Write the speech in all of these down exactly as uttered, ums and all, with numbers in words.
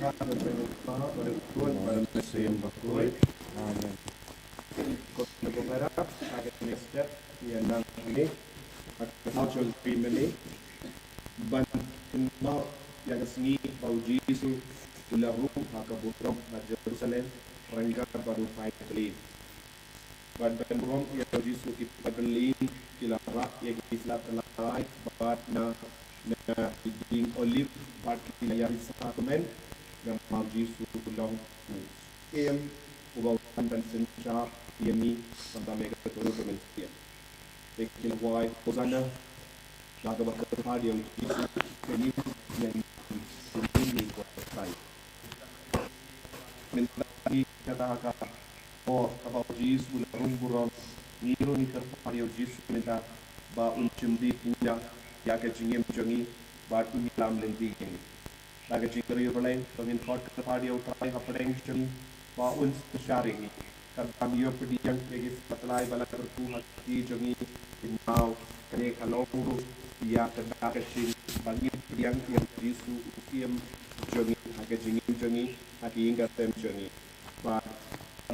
Kpa bad u Khun bad u Mynsiem Bakhuid. Amen. Ko para, ha kane ka step ïa nang hangne ha ka Passover ceremony, ban kynmaw ïa ka sngi ba u Jisu u la rung ha ka burom ha Jerusalem ryngkat bad u paid Philip. Bad ban burom ïa u Jisu, ki paid Philip ki la rah ïa ki sla tlai bad na, na ki dieng Oliv bad ki la ïaid samen namar u Jisu u long u Syiem uba wan ban synshar ïa ngi, khamtam ïa ka kyrkhu ka mynsiem. Te ki la wai, Hosanna, da kaba kyrpad ïa u Jisu, kane ïa ngi, kane ïa ngi. Mynta ngi kata ha ka por kaba u Jisu u la rung burom, ngi ruh ngi kyrpad ïa u Jisu mynta ba un shim dih pura ïa ka jingim jong ngi bad un ïalam lynti ïa ngi. Da ka jingkyrpad ïa u Blei, to ngin khot kyrpad ïa u Trai hapdeng jong ngi ba un synshar ïa ngi. Kaba ngi ïoh pdiang ïa ki sla tlai ba la kyrkhu ha ki jong ngi, ngi nang kane ka long ruh ïa ka da ka jing ba ngi pdiang ïa u Jisu u Syiem jong ngi ha ka jingim jong ngi, ha ka ïing ka sem jong ngi. Bad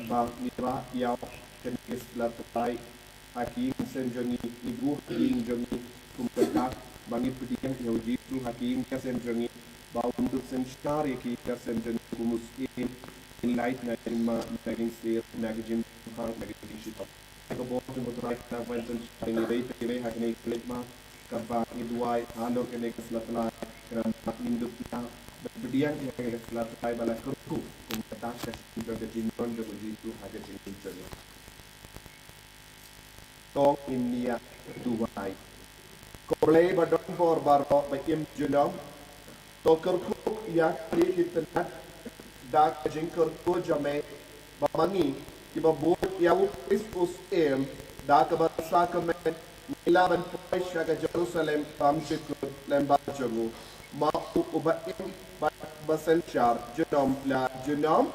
ba ngi rah ïa kane ka sla tlai ha ki ïing ki sem jong ngi, ngi buh ha ki ïing jong ngi kum ka dak ba ngi pdiang ïa u Jisu ha ki ïing ki sem jong ngi, ba un dup synshar ïa ki ïing ki sem jong ngi kum u Syiem, in lait na jingma, na jingsir, na ka jingpang, na ka jingshitom. Ka bor jong u Trai ka ban synshar ïa ngi iwei pa iwei ha kane ka khyllipmat, kaba ngi duwai halor kane ka sla tlai, kaba ngin dup ïa ban pdiang ïa kane ka sla tlai ba la kyrkhu kum ka dak ka jingpdiang ka jingmut jong u Jisu ha ka jingim jong ngi. To ngin ïa duwai. Ko Blei ba don bor baroh ba im junom, to kyrkhu ïa kine ki tnat da ka jingkyrkhu jong me, ba ma ngi kiba bud ïa u Khrist u Syiem da kaba sakramen ngi lah ban poi sha ka Jerusalem bymjukut lyngba jong u, ma u uba im bad ba synshar junom la junom.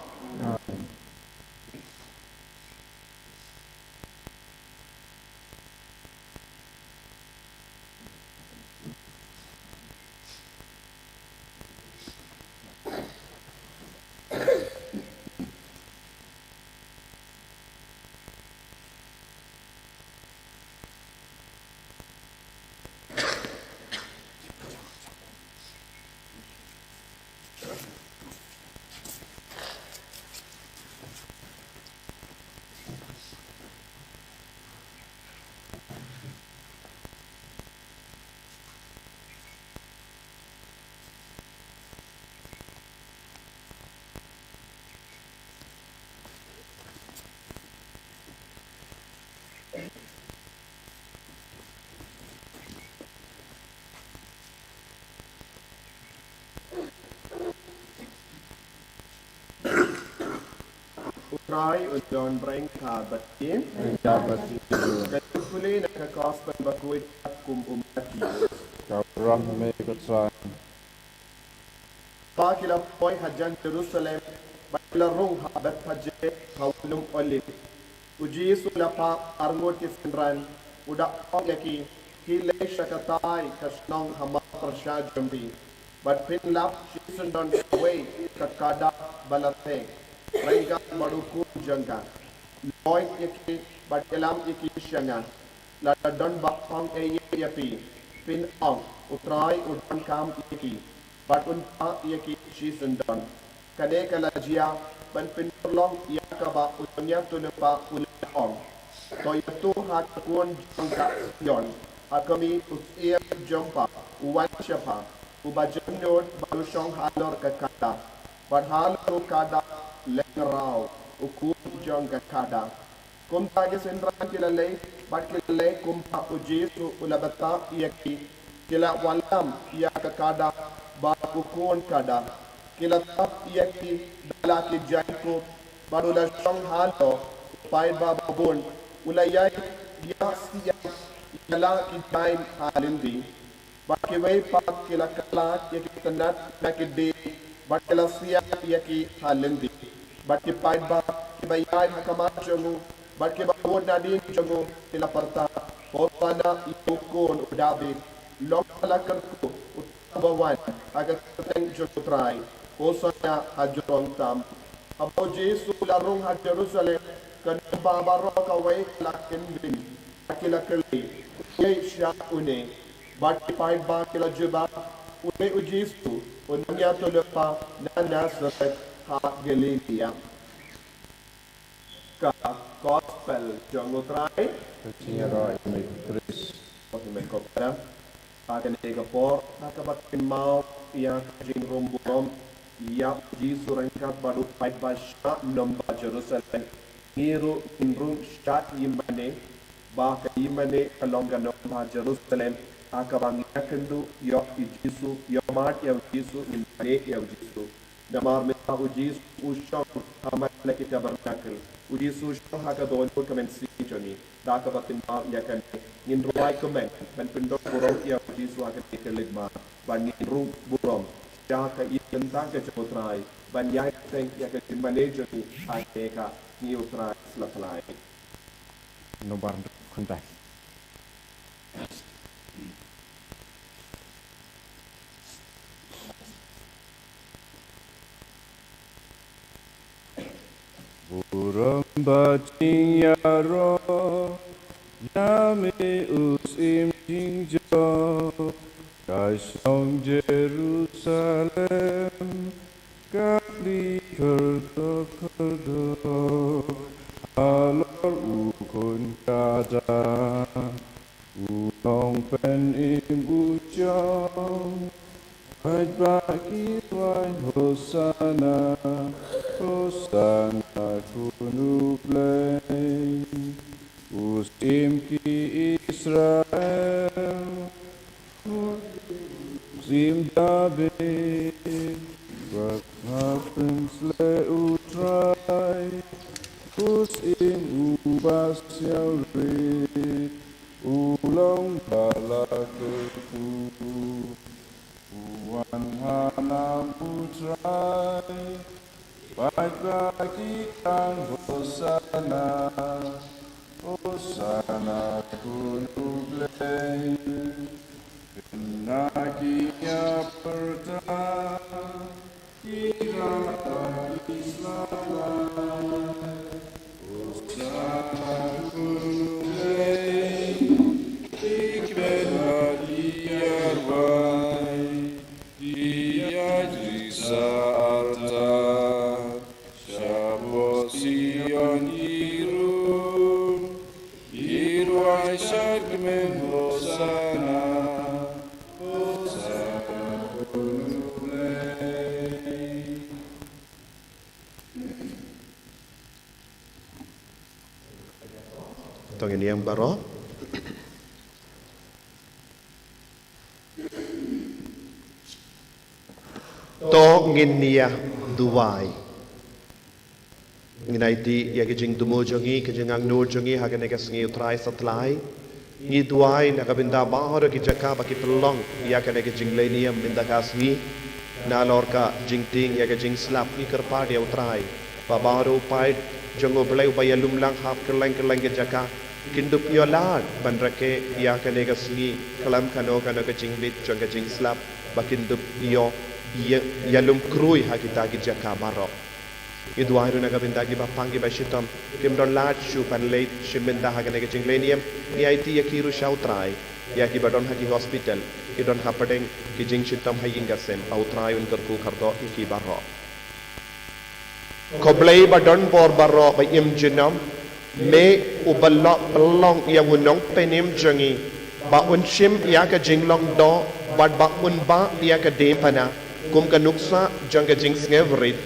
U Trai un don bad kyrkhu bad phi. Bad phi. Ka jingpule na ka Gospel bakhuid kum u Mathaios. Khublei ïa me ko Trai. Ba ki la poi hajan Jerusalem, ba ki la rung ha Bethphage ha u lum Oliv. U Jisu u la phah arngut ki synran, u da ong ïa ki, phi leit sha katai ka shnong ha mar pyrshah jong phi, bad phin lap shisyndon kawei ka kada ba la theh ryngkat bad u khun jong ka. Leit ïa ki bad ïalam ïa ki sha nga. Lada don ba ong ei ei ïa phi, phin ong, u Trai u donkam ïa ki, bad un phah ïa ki shisyndon. Kane ka la jia ban pynurlong ïa kaba u Jeremaïa u nongïathuhlypa u la ong. To ïathuh ha ka khun jong ka Zion, ha ka mei u Syiem jong pha u wan sha pha, uba jemnud bad u shong halor ka kada, bad halor u kada lyngngoh u khun jong ka kada. Kumta ki synran ki la leit, bad ki la leit kumba u Jisu u la batai ïa ki. Ki la wallam ïa ka kada bad u khun kada. Ki la tap ïa ki da la ki jaiñkup, bad u la shong halor u paidbah babun, u la ïai ïa siang ïa la ki jaiñ ha lynti. Bad kiwei pat ki la kylla ïa ki tnat na ki dieng, bad ki la siang ïa ki ha lynti. Bad ki paidbah kiba ïaid ha khmat jong u, bad kiba bud nadien jong u, ki la pyrta, Hosanna ïa u khun u Dabid. Long ba la kyrkhu uta uba wan ha ka kyrteng jong u Trai. Hosana ha jrong tam. Haba u Jisu u la rung ha Jerusalem, ka nongbah baroh kawei ka la kynbit, bad ki la kylli, uei sha une? Bad ki paidbah ki la jubab, une u Jisu, u nongïathuhlypa na Nasareth ha Galilaïa. Ka Gospel jong u Trai. Ka jingïaroh ïa me Khrist. Ïa me ko Para. Ha kane ka por, ha kaba kin mad ïa ka jingrung burom ïa u Jisu ryngkat bad u paidbah sha nongbah Jerusalem, ngi ruh ngin rung sha ïingmane, ba ka ïingmane ka long ka nongbah Jerusalem, ha kaba ngi ïakynduh ïa u Jisu, ïa mad ïa u Jisu, ngin mane ïa u Jisu. Namar mynta u Jisu u shong ha man la ki tabernacle. U Jisu u shong ha ka dohnud ka mynsiem jong ngi. Da kaba kin mad ïa kane, ngin rwai kumne ban pyndon burom ïa u Jisu ha kane ka leit mad, ba ngin rung burom sha ka ïing kata ka jong u Trai, ban ïai bteng ïa ka jingmane jong ngi ha kane ka sngi u Trai Slap Lai. Nombar khyndai. Burom bad jingïaroh ïa me u syiem jingjop, ka shong Jerusalem, ka plie kyrdoh kyrdoh halor u khun kata. U long pynim u jong, paidbah ki rwai Hosana, Hosana khun u Blei. U syiem ki Israel, u syiem David, wat hap pynshlei u Trai, u syiem uba sngewrit, u long ba la kyrkhu. U wan ha nam u Trai, paidbah ki tang Hosana, Hosana khun u Blei. Kynmaw ki ïa pyrta, ki rah bad ki slap lai. Hosana khun u Blei, ki kren bad ki ïa rwai, ki ïa jingsa artat. Shapoh Sion ki rung, ki rwai shad kmen Hosana, Hosana khun u Blei. To ngin ïeng baroh. To ngin ïa duwai. Ngin aiti ïa ki jingthmu jong ngi, ki jingangnud jong ngi ha kane ka sngi u Trai Slap Lai. Ngi duwai na ka bynta baroh ki jaka ba ki pynlong ïa kane ka jinglehniam mynta ka sngi. Nalor ka jingtieng ïa ka jingslap, ngi kyrpad ïa u Trai ba baroh u paid jong u Blei uba ïalum lang ha kylleng kylleng ki jaka kin dup ïoh lad ban rakhe ïa kane ka sngi khlem kano kano ka jingbit jong ka jingslap, ba kin dup ïoh ïa, ïalum khrui ha kita ki jaka baroh. Ngi duwai ruh na ka bynta kiba pang kiba shitom, kim don lad shuh ban leit shim bynta ha kane ka jinglehniam, ngi aiti ïa ki ruh sha u Trai, ïa kiba don ha ki hospital, ki don hapdeng ki jingshitom ha ïing ha sem, ba u Trai un kyrkhu kyrdoh ïa ki baroh. Ko Blei ba don bor baroh ba im junom, me uba la pynlong ïa u Nongpynim jong ngi ba un shim ïa ka jinglong doh bad ba un bah ïa ka diengphna kum ka nuksa jong ka jingsngewrit,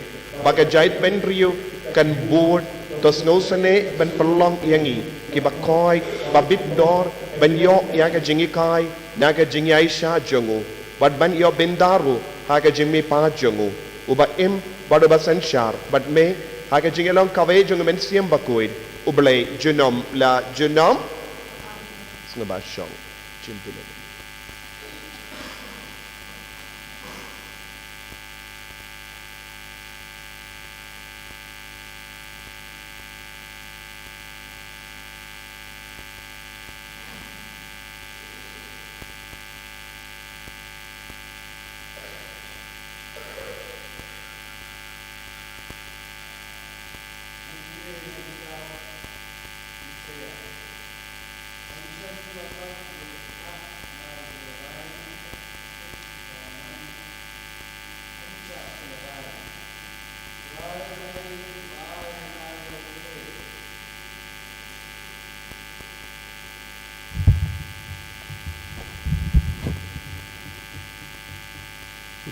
ba ka jaitbynriew kan bud, to sngewsynei ban pynlong ïa ngi kiba koit, ba bit dor ban ïoh ïa ka jinghikai na ka jingïaishah jong u, bad ban ïoh bynta ruh ha ka jingmihpat jong u, uba im bad uba synshar bad me, ha ka jingïalong kawei jong u Mynsiem Bakhuid, U Blei junom la junom. Sngewbha shong.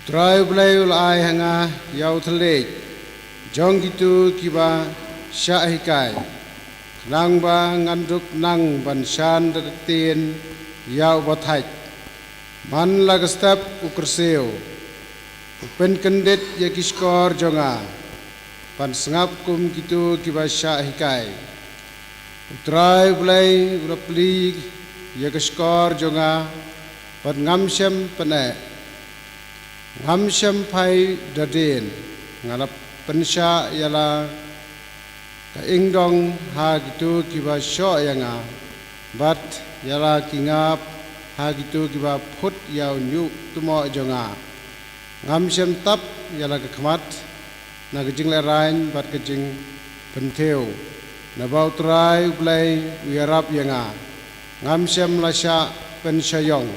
Trai U Blei u la ai ha nga ïa u thylliej jong kito kiba shah hikai, khnang ba ngan dup nang ban shan da ka ktien ïa uba thait. Man la ka step u kyrsiew, u pynkyndit ïa ki shkor jong nga ban sngap kum kito kiba shah hikai. U Trai U Blei u la plie ïa ka shkor jong nga, bad ngam shym pyneh. Ngam shym phai da dien. Nga la pynshah ïa la ka ingdong ha kito kiba shoh ïa nga, bad ïa la ki ngap ha kito kiba phut ïa u ñiuhtmoh jong nga. Ngam shym tap ïa la ka khmat na ka jinglehrain bad ka jingpynthiew, naba U Trai U Blei u ïarap ïa nga. Ngam shym la shah pynshaiong.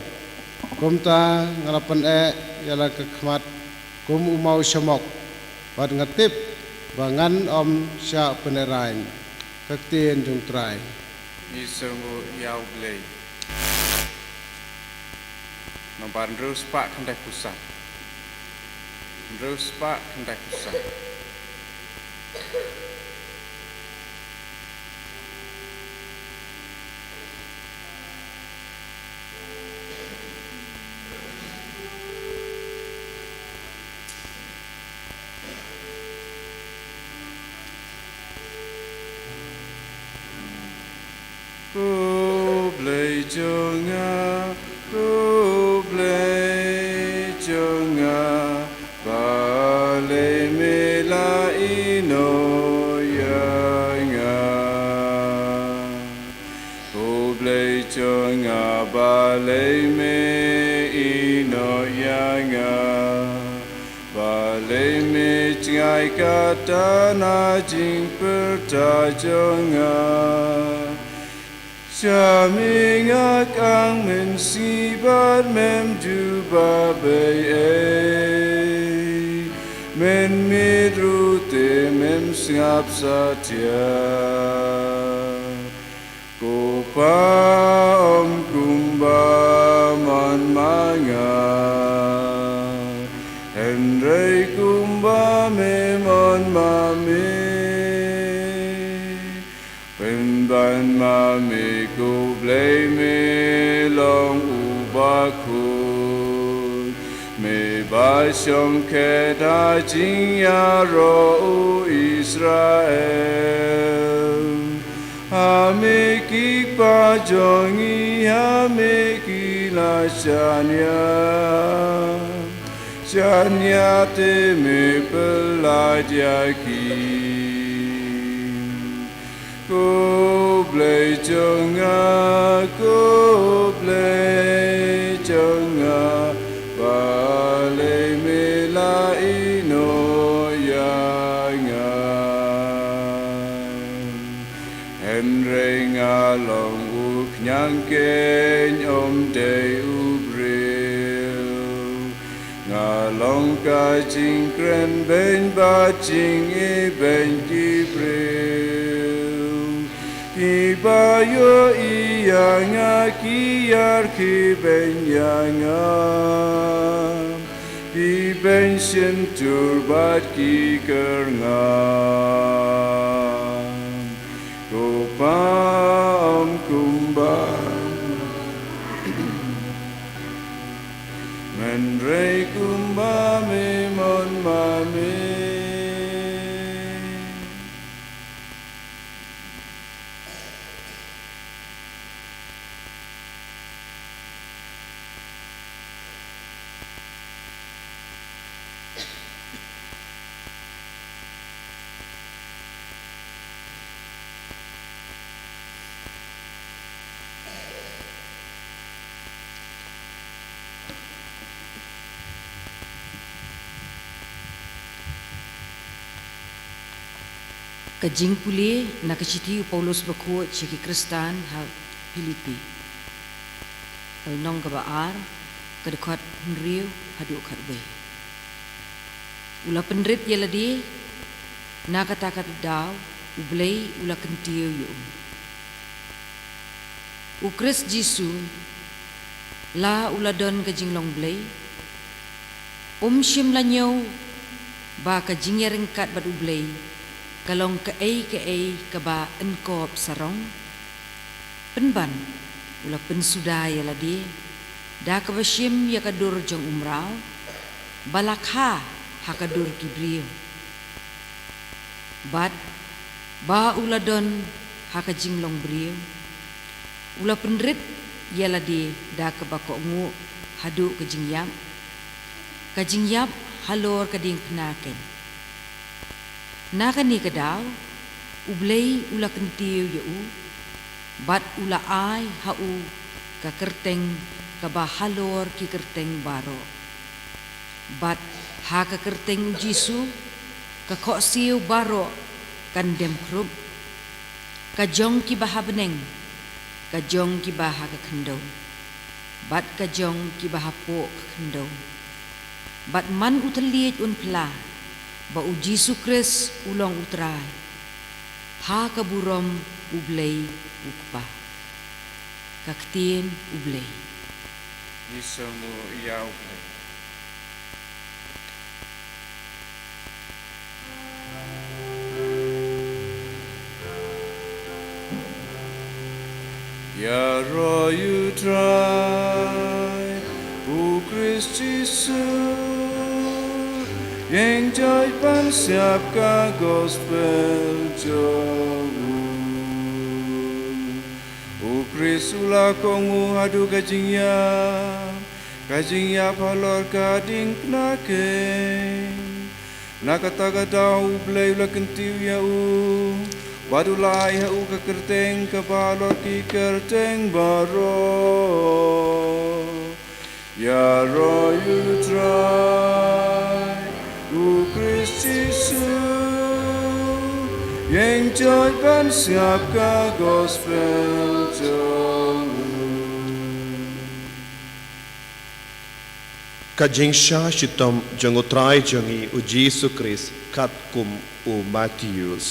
Kumta nga la pyneh ïa la ka khmat kum u maw shamok, bad nga tip ba ngan ym shah pynlehrain. Ka ktien jong U Trai. Ngi sngewnguh ïa U Blei. Nombar hynriew spah khyndai phew san. Hynriew spah khyndai phew san. Ko Blei jong nga, ko Blei jong nga, balei me la ïehnoh ïa nga? Ko Blei jong nga, balei me ïehnoh ïa nga? Balei me jngai katta na jingpyrta jong nga? Sha me nga kang mynsngi bad mem ju ba bei ei, mynmiet ruh te mem sngap satia. Ko Pa, ym kumba mon ma nga, hynrei kumba me mon ma me. Pynban ma me, ko Blei, me long u bakhuid, me ba shong khet ha jingïaroh u Israel. Ha me ki kpa jong ngi, ha me ki la shaniah, shaniah te me pyllait ïa ki. Ko Blei jong nga, ko Blei jong nga, balei me la ïehnoh ïa nga? Hynrei nga long u khñiang keiñ, ym dei u briew. Nga long ka jingkren beiñ bad jingïabeiñ ki briew. Kiba ïohi ïa nga ki ïarkhie beiñ ïa nga, ki beiñ shyntur bad ki kyrngah. Ko Pa, ym kumba, hynrei kumba me mon ma me. Ka jingpule na ka shithi u Paulus bakhuid sha ki Khristan ha Philippi. Ka lynnong kaba ar, ka dkhot hynriew haduh khatwei. U la pynrit ïa lade na kata ka daw, U Blei u la kyntiew ïa u. U Khrist Jisu, la u la don ka jinglong Blei, Um shym la ñiew ba ka jingïaryngkat bad U Blei ka long kaei kaei kaba yn kop sarong. Pynban u la pynsuda ïa lade da kaba shim ïa ka dur jong u mraw, ba la kha ha ka dur ki briew, bad ba u la don ha ka jinglong briew. U la pynrit ïa lade da kaba kohnguh haduh ka jingïap, ka jingïap halor ka diengphna keiñ. Na kane ka daw U Blei u la kyntiew ïa u, bad u la ai ha u ka kyrteng kaba halor ki kyrteng baroh. Bad ha ka kyrteng U Jisu ka khohsiew baroh kan dem khrup, ka jong kiba ha bneng, ka jong kiba ha ka khyndew, bad ka jong kiba hapoh ka khyndew. Bad man u thylliej un phla ba U Jisu Khrist u long U Trai, ha ka burom U Blei U Kpa. Ka ktien U Blei. Ngi sngewnguh ïa U Blei. Ïaroh ïa U Trai, U Khrist Jisu, ïeng jait ban siap ka gospel jong u. U Khrist u la kohnguh haduh ka jingïap, ka jingïap halor ka diengphna keiñ. Na kata ka daw U Blei u la kyntiew ïa u, bad u la ai ha u ka kyrteng kaba halor ki kyrteng baroh. Ïaroh ïa U Trai, U Khrist Jisu, ïeng jait ban siap ka gospel jong u. Ka jingshah shitom jong U Trai jong ngi U Jisu Khrist katkum u Mathaios.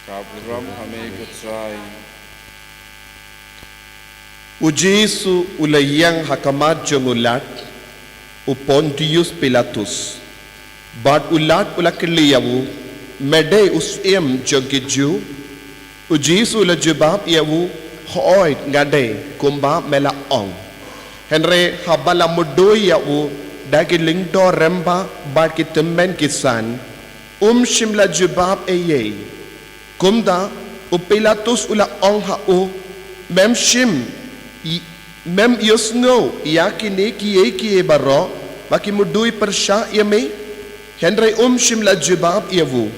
Ka burom ha me ko Trai. U Jisu u la ïeng ha khmat jong u Lat u Pontius Pilatus. Bad u Lat u la kylli ïa u, me dei u syiem jong ki Jiw? U Jisu u la jubab ïa u, hooid nga dei kumba me la ong. Hynrei haba la mudui ïa u da ki lyngdoh rymbah bad ki tymmen ki san, um shym la jubab ei ei. Kumta u Pilatus u la ong ha u, mem shym i-, mem ïohsngew ïa kine kiei kiei baroh ba ki mudui pyrshah ïa me? Hynrei um shym la jubab ïa u,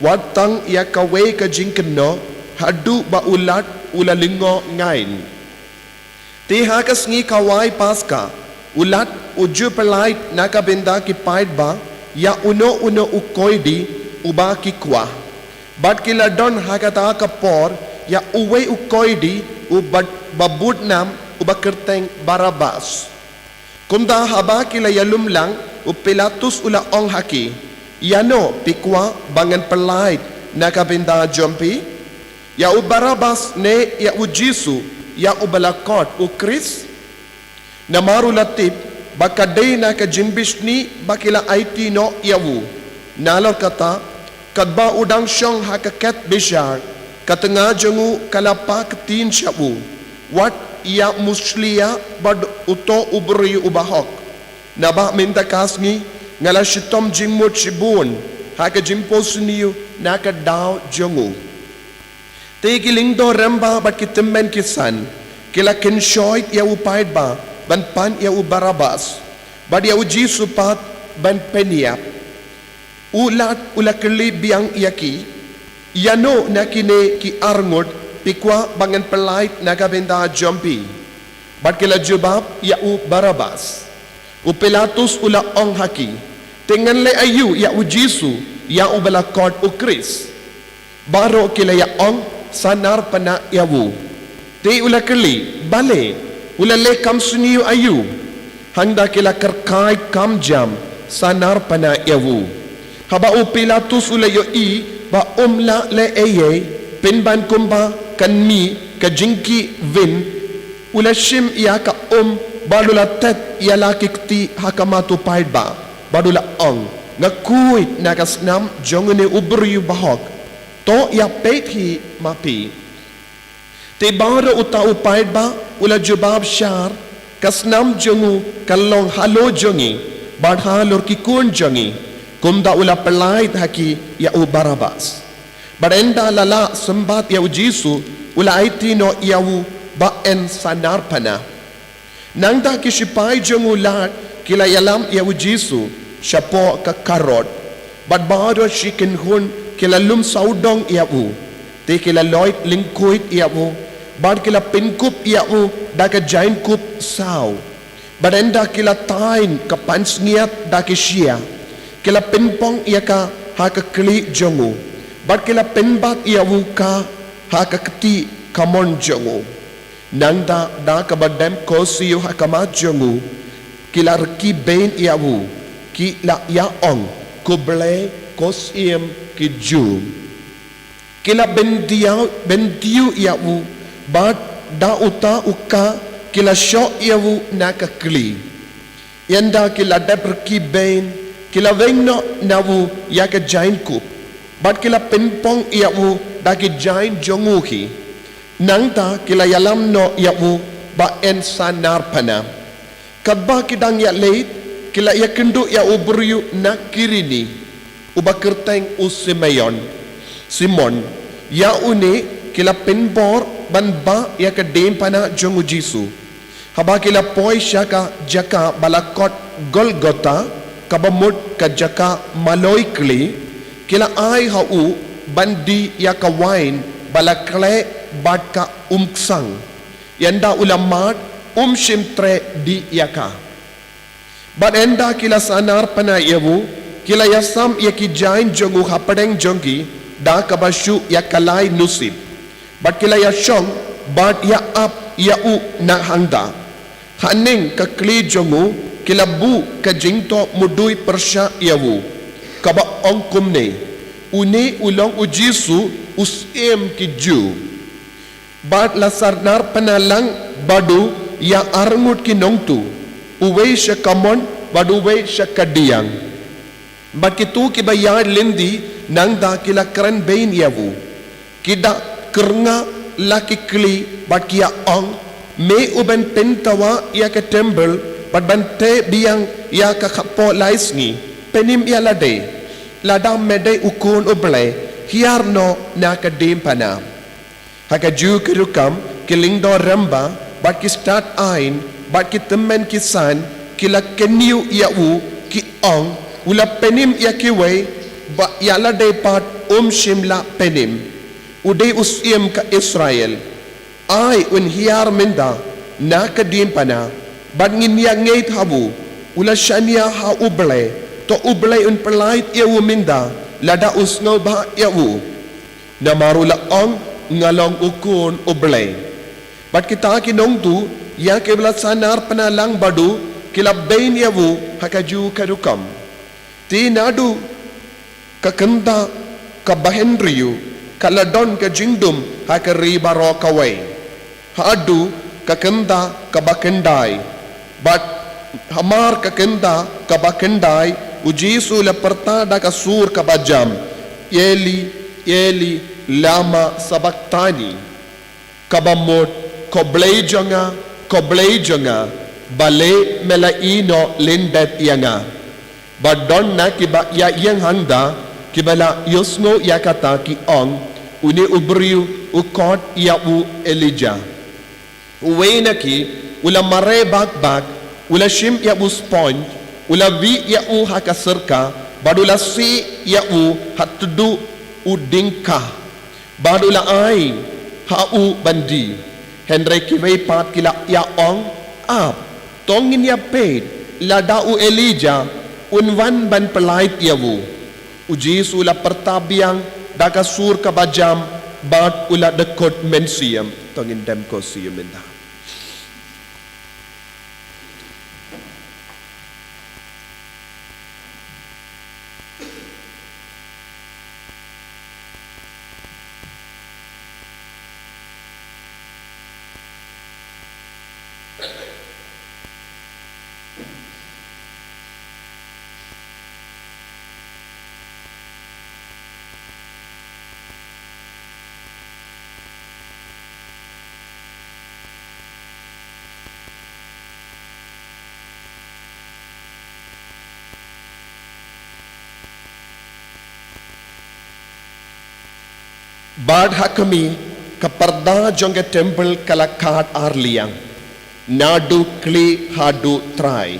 wat tang ïa kawei ka jingkynnoh, haduh ba u Lat u la lyngngoh ngaiñ. Te ha ka sngi kawei Paska, u Lat u ju pyllait na ka bynta ki paidbah ïa uno uno u koidi uba ki kwah. Bad ki la don ha kata ka por ïa uwei u koidi uba, ba bud nam uba kyrteng Barabbas. Kumta haba ki la ïalum lang, u Pilatus u la ong ha ki, ïano phi kwah ba ngan pyllait na ka bynta jong phi? Ïa u Barabbas ne ïa u Jisu, ïa uba la khot u Khrist? Namar u la tip ba ka dei na ka jingbishni ba ki la aiti noh ïa u. Nalor kata, katba u dang shong ha ka khet bishar, ka tnga jong u ka la pah ktien sha u, wat ïa mushlia bad uto u briew uba hok. Naba mynta ka sngi nga la shitom jingmut shibun ha ka jingphohsniew na ka daw jong u. Te ki lyngdoh rymbah bad ki tymmen ki san ki la kynshoit ïa u paidbah ban pan ïa u Barabbas, bad ïa u Jisu pat ban pynïap. U Lat u la kylli biang ïa ki, ïano na kine ki arngut phi kwah ba ngan pyllait na ka bynta jong phi? Bad ki la jubab, ïa u Barabbas. U Pilatus u la ong ha ki, te ngan leh aïu ïa u Jisu, ïa uba la khot u Khrist? Baroh ki la ïa ong, sanar pana ïa u. Te u la kylli, balei, u la leh kam sniew aïu? Hangta ki la kyrkhu kam jam, sanar pana ïa u. Haba u Pilatus u la ïohi ba um lah leh ei ei, pynban kumba kan mih ka jingkhih vin, u la shim ïa ka um bad u la thet ïa la ki kti ha khmat u paidbah. Bad u la ong, nga khuid na ka snam jong une u briew bahok. To ïa peit hi ma phi. Te baroh uta u paidbah u la jubab shar, ka snam jong u ka long halor jong ngi bad halor ki khun jong ngi. Kumta u la pyllait ha ki ïa u Barabbas. Bad ynda la lah symbat ïa u Jisu, u la aiti noh ïa u ba yn sanar pana. Nangta ki shipai jong u lad ki la ïalam ïa u Jisu shapoh ka karod. Bad baroh shi kynhun ki la lum sawdong ïa u. Te ki la loit lyngkhuid ïa u. Bad ki la pynkup ïa u da ka jaiñkup saw. Bad ynda ki la taiñ ka pansngiat da ki shia, ki la pynpong ïa ka ha ka khlieh jong u. Bad ki la pynbat ïa u ka ha ka kti kamon jong u. Nangta da kaba dem khohsiew ha khmat jong u, ki la rkhie beiñ ïa u, ki la ïa ong, khublei, ko Syiem ki Jiw. Ki la byndiaw, byndiaw ïa u, bad da uta u ka, ki la shoh ïa u na ka khlieh. Ynda ki la dep rkhie beiñ, ki la weng noh na u ïa ka jaiñkup. Bad ki la pynpong ïa u da ki jaiñ jong u hi. Nangta ki la ïalam noh ïa u ba yn sanar pana. Katba ki dang ïaleit, ki la ïakynduh ïa u briew na Kirene, uba kyrteng u Simeon. Simon, ïa une ki la pynbor ban bah ïa ka diengphna jong u Jisu. Haba ki la poi sha ka jaka ba la khot Golgotha, kaba mut ka jaka maloi khlieh, ki la ai ha u ban dih ïa ka waiñ ba la khleh bad ka umksang. Ynda u la mad, um shym treh dih ïa ka. Bad ynda ki la sanar pana ïa u, ki la ïasam ïa ki jaiñ jong u hapdeng jong ki, da kaba shu ïa kalai nusip. Bad ki la ïashong, bad ïa ap ïa u na hangta. Haneng ka khlieh jong u, ki la buh ka jingthoh mudui pyrshah ïa u. Kaba ong kumne, une u long u Jisu, u Syiem ki Jiw. Bad la sanar pana lang bad u ïa arngut ki nongtuh, uwei sha kamon bad uwei sha kadiang. Bad kito kiba ïaid lynti nangta ki la kren beiñ ïa u. Ki da kyrngah la ki khlieh bad ki ïa ong, me u ban pynthawah ïa ka templ bad ban teh biang ïa ka hapoh lai sngi, pynim ïa lade. Lada me dei u Khun u Blei, hiar noh na ka diengphna. Ha kajuh ka rukom, ki lyngdoh rangbah, bad ki stad aiñ, bad ki tymmen ki san, ki la kynñiew ïa u, ki ong, u la pynim ïa kiwei, bad ïa lade pat um shym la pynim. U dei u Syiem ka Israel. Ai un hiar mynta, na ka diengphna, bad ngin ïa ngeit ha u, u la shaniah ha U Blei, to U Blei un pyllait ïa u mynta, lada u sngewbha ïa u. Namar u la ong, nga long u Khun U Blei. Bad kita ki nongtuh, ïa kiba la sanar pana lang bad u, ki la beiñ ïa u, ha kajuh ka rukom. Te naduh ka kynta kaba hynriew, ka la don ka jingdum, ha ka ri baroh kawei. Haduh ka kynta kaba khyndai. Bad hamar ka kynta kaba khyndai, u Jisu u la pyrta da ka sur kaba jam, Eli, Eli, lama sabakthani? Kaba mut, ko Blei jong nga, ko Blei jong nga, balei me la ïehnoh lyndet ïa nga? Bad don na kiba ïa ïeng hangta, kiba la ïohsngew ïa kata ki ong, une u briew u khot ïa u Elijah. Uwei na ki, u la mareh bak bak, u la shim ïa u sponj, u la wih ïa u ha ka syrka, bad u la sih ïa u ha tduh u diengkah. Bad u la ai ha u ban die. Hynrei kiwei pat ki la ïa ong, ap, to ngin ïa peit, lada u Elijah un wan ban pyllait ïa u. U Jisu u la pyrta biang da ka sur kaba jam, bad u la dkut mynsiem. To ngin dem ko siem mynta. Bad ha khmih, ka pyrda jong ka temple ka la khad ar liang, naduh khlieh haduh trai.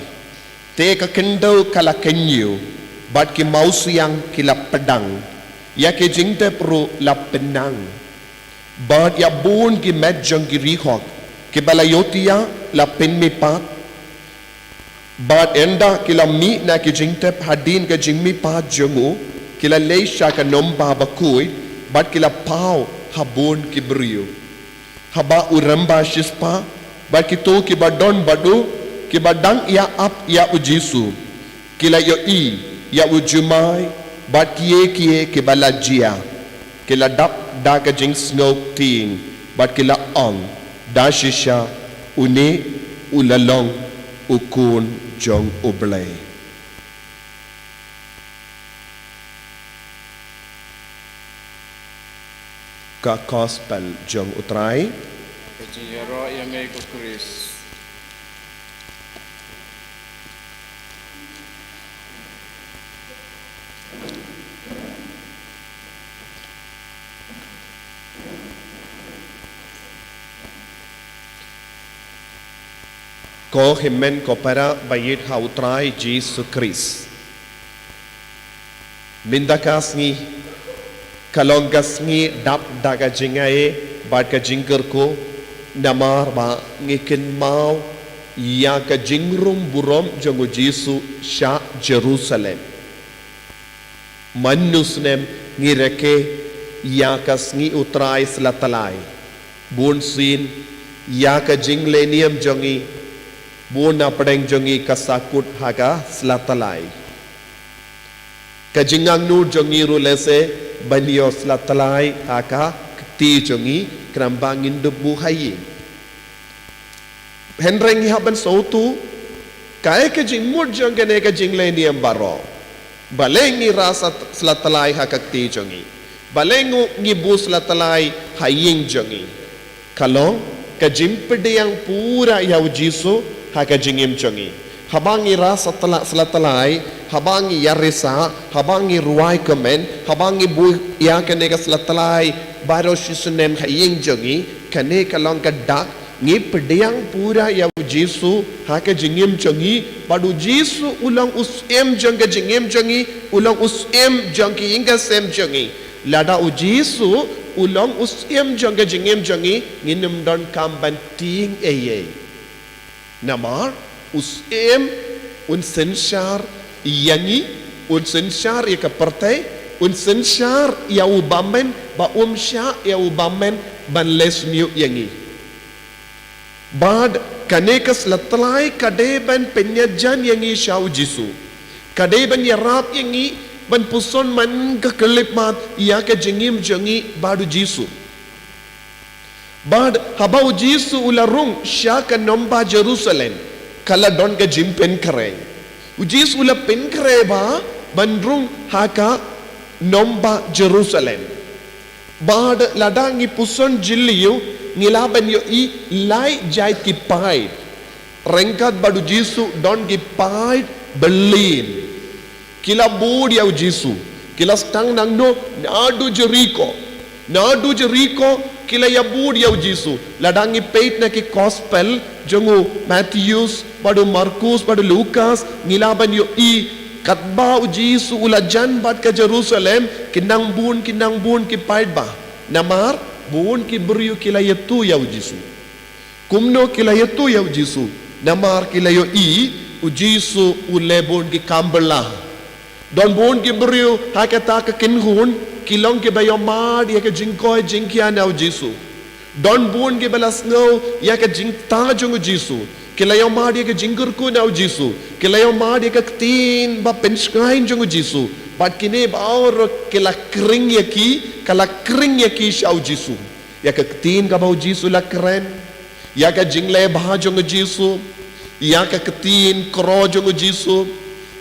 Te ka khyndew ka la khynñiew, bad ki mawsiang ki la pdang, ïa ki jingtep ruh la pynnang. Bad ïa bun ki met jong ki riewhok kiba la ïohthiah la pynmihpat. Bad ynda ki la mih na ki jingtep hadien ka jingmihpat jong u, ki la leit sha ka nongbah bakhuid, bad ki la paw ha bun ki briew. Haba u rem ba shispah, bad kito kiba don bad u, kiba dang ïa ap ïa u Jisu, ki la ïohi ïa u jumai bad kiei kiei kiba la jia. Ki la dap da ka jingsngewtieng, bad ki la ong da shisha, une u la long u Khun jong U Blei. Ka Gospel jong U Trai. Ka jingïaroh ïa me ko Khrist. Ko hynmen ko para ba ïeit ha U Trai Jisu Khrist. Mynta ka sngi, ka long ka sngi dap da ka jingai bad ka jingkyrkhu, namar ba ngi kynmaw ïa ka jingrung burom jong U Jisu sha Jerusalem. Man u snem ngi rakhe ïa ka sngi U Trai Slatlai. Bun sien ïa ka jingleh niam jong ngi, bun na pdeng jong ngi ka sa kut ha ka slatlai. Ka jingangnud jong ngi ruh lehse ban ïoh slatlai ha ka kti jong ngi, khnang ba ngin dup buh ha ïing. Hynrei ngi hap ban sngewthuh, kaei ka jingmut jong kane ka jingleh niam baroh. Balei ngi rah sat-, slatlai ha ka kti jong ngi? Balei ngu-, ngi buh slatlai ha ïing jong ngi? Ka long ka jingpdiang pura ïa U Jisu ha ka jingim jong ngi. Haba ngi rah satla-, slatlai, haba ngi ïarisah, haba ngi rwai kmen, haba ngi buh ïa kane ka slatlai baroh shi snem ha ïing jong ngi, kane ka long ka dak ngi pdiang pura ïa U Jisu ha ka jingim jong ngi, bad U Jisu u long u syiem jong ka jingim jong ngi, u long u syiem jong ki ïing ka sem jong ngi. Lada U Jisu u long u syiem jong ka jingim jong ngi, ngin ym donkam ban tieng ei ei. Namar u syiem un synshar ïa ngi, un synshar ïa ka pyrthei, un synshar ïa u bymmen, ba um shah ïa u bymmen ban leh shñiuh ïa ngi. Bad kane ka slatlai ka dei ban pynïajan ïa ngi sha U Jisu. Ka dei ban ïarap ïa ngi ban puson man ka khyllipmat ïa ka jingim jong ngi bad U Jisu. Bad haba U Jisu u la rung sha ka nongbah Jerusalem, ka la don ka jingpynkhreh. U Jisu u la pynkhreh ba ban rung ha ka nongbah Jerusalem. Bad lada ngi puson jylliew, ngi lah ban ïohi lai jait ki paid. Ryngkat bad U Jisu don ki paid byllien. Ki la bud ïa U Jisu. Ki la sdang nangno? Naduh Jeriko. Naduh Jeriko ki la ïabud ïa U Jisu. Lada ngi peit na ki gospel jong u Mathaios, bad u Markos, bad u Lukas, ngi lah ban ïohi katba U Jisu u la jan bad ka Jerusalem, ki nang bun, ki nang bun ki paid ba. Namar bun ki briew ki la ïathuh ïa U Jisu. Kumno ki la ïathuh ïa U Jisu? Namar ki la ïohi U Jisu u leh bun ki kam bylla. Don bun ki briew ha kata ka kynhun ki long kiba ïohmad ïa ka jingkoit jingkhiah na U Jisu. Don bun kiba la sngew ïa ka jingtah jong U Jisu. Ki la ïohmad ïa ka jingkyrkhu na U Jisu. Ki la ïohmad ïa ka ktien ba pynshngaiñ jong U Jisu. Bad kine baroh ki la khring ïa ki, ka la khring ïa ki sha U Jisu. Ïa ka ktien kaba U Jisu la kren, ïa ka jingleh bha jong U Jisu, ïa ka ktien khroh jong U Jisu,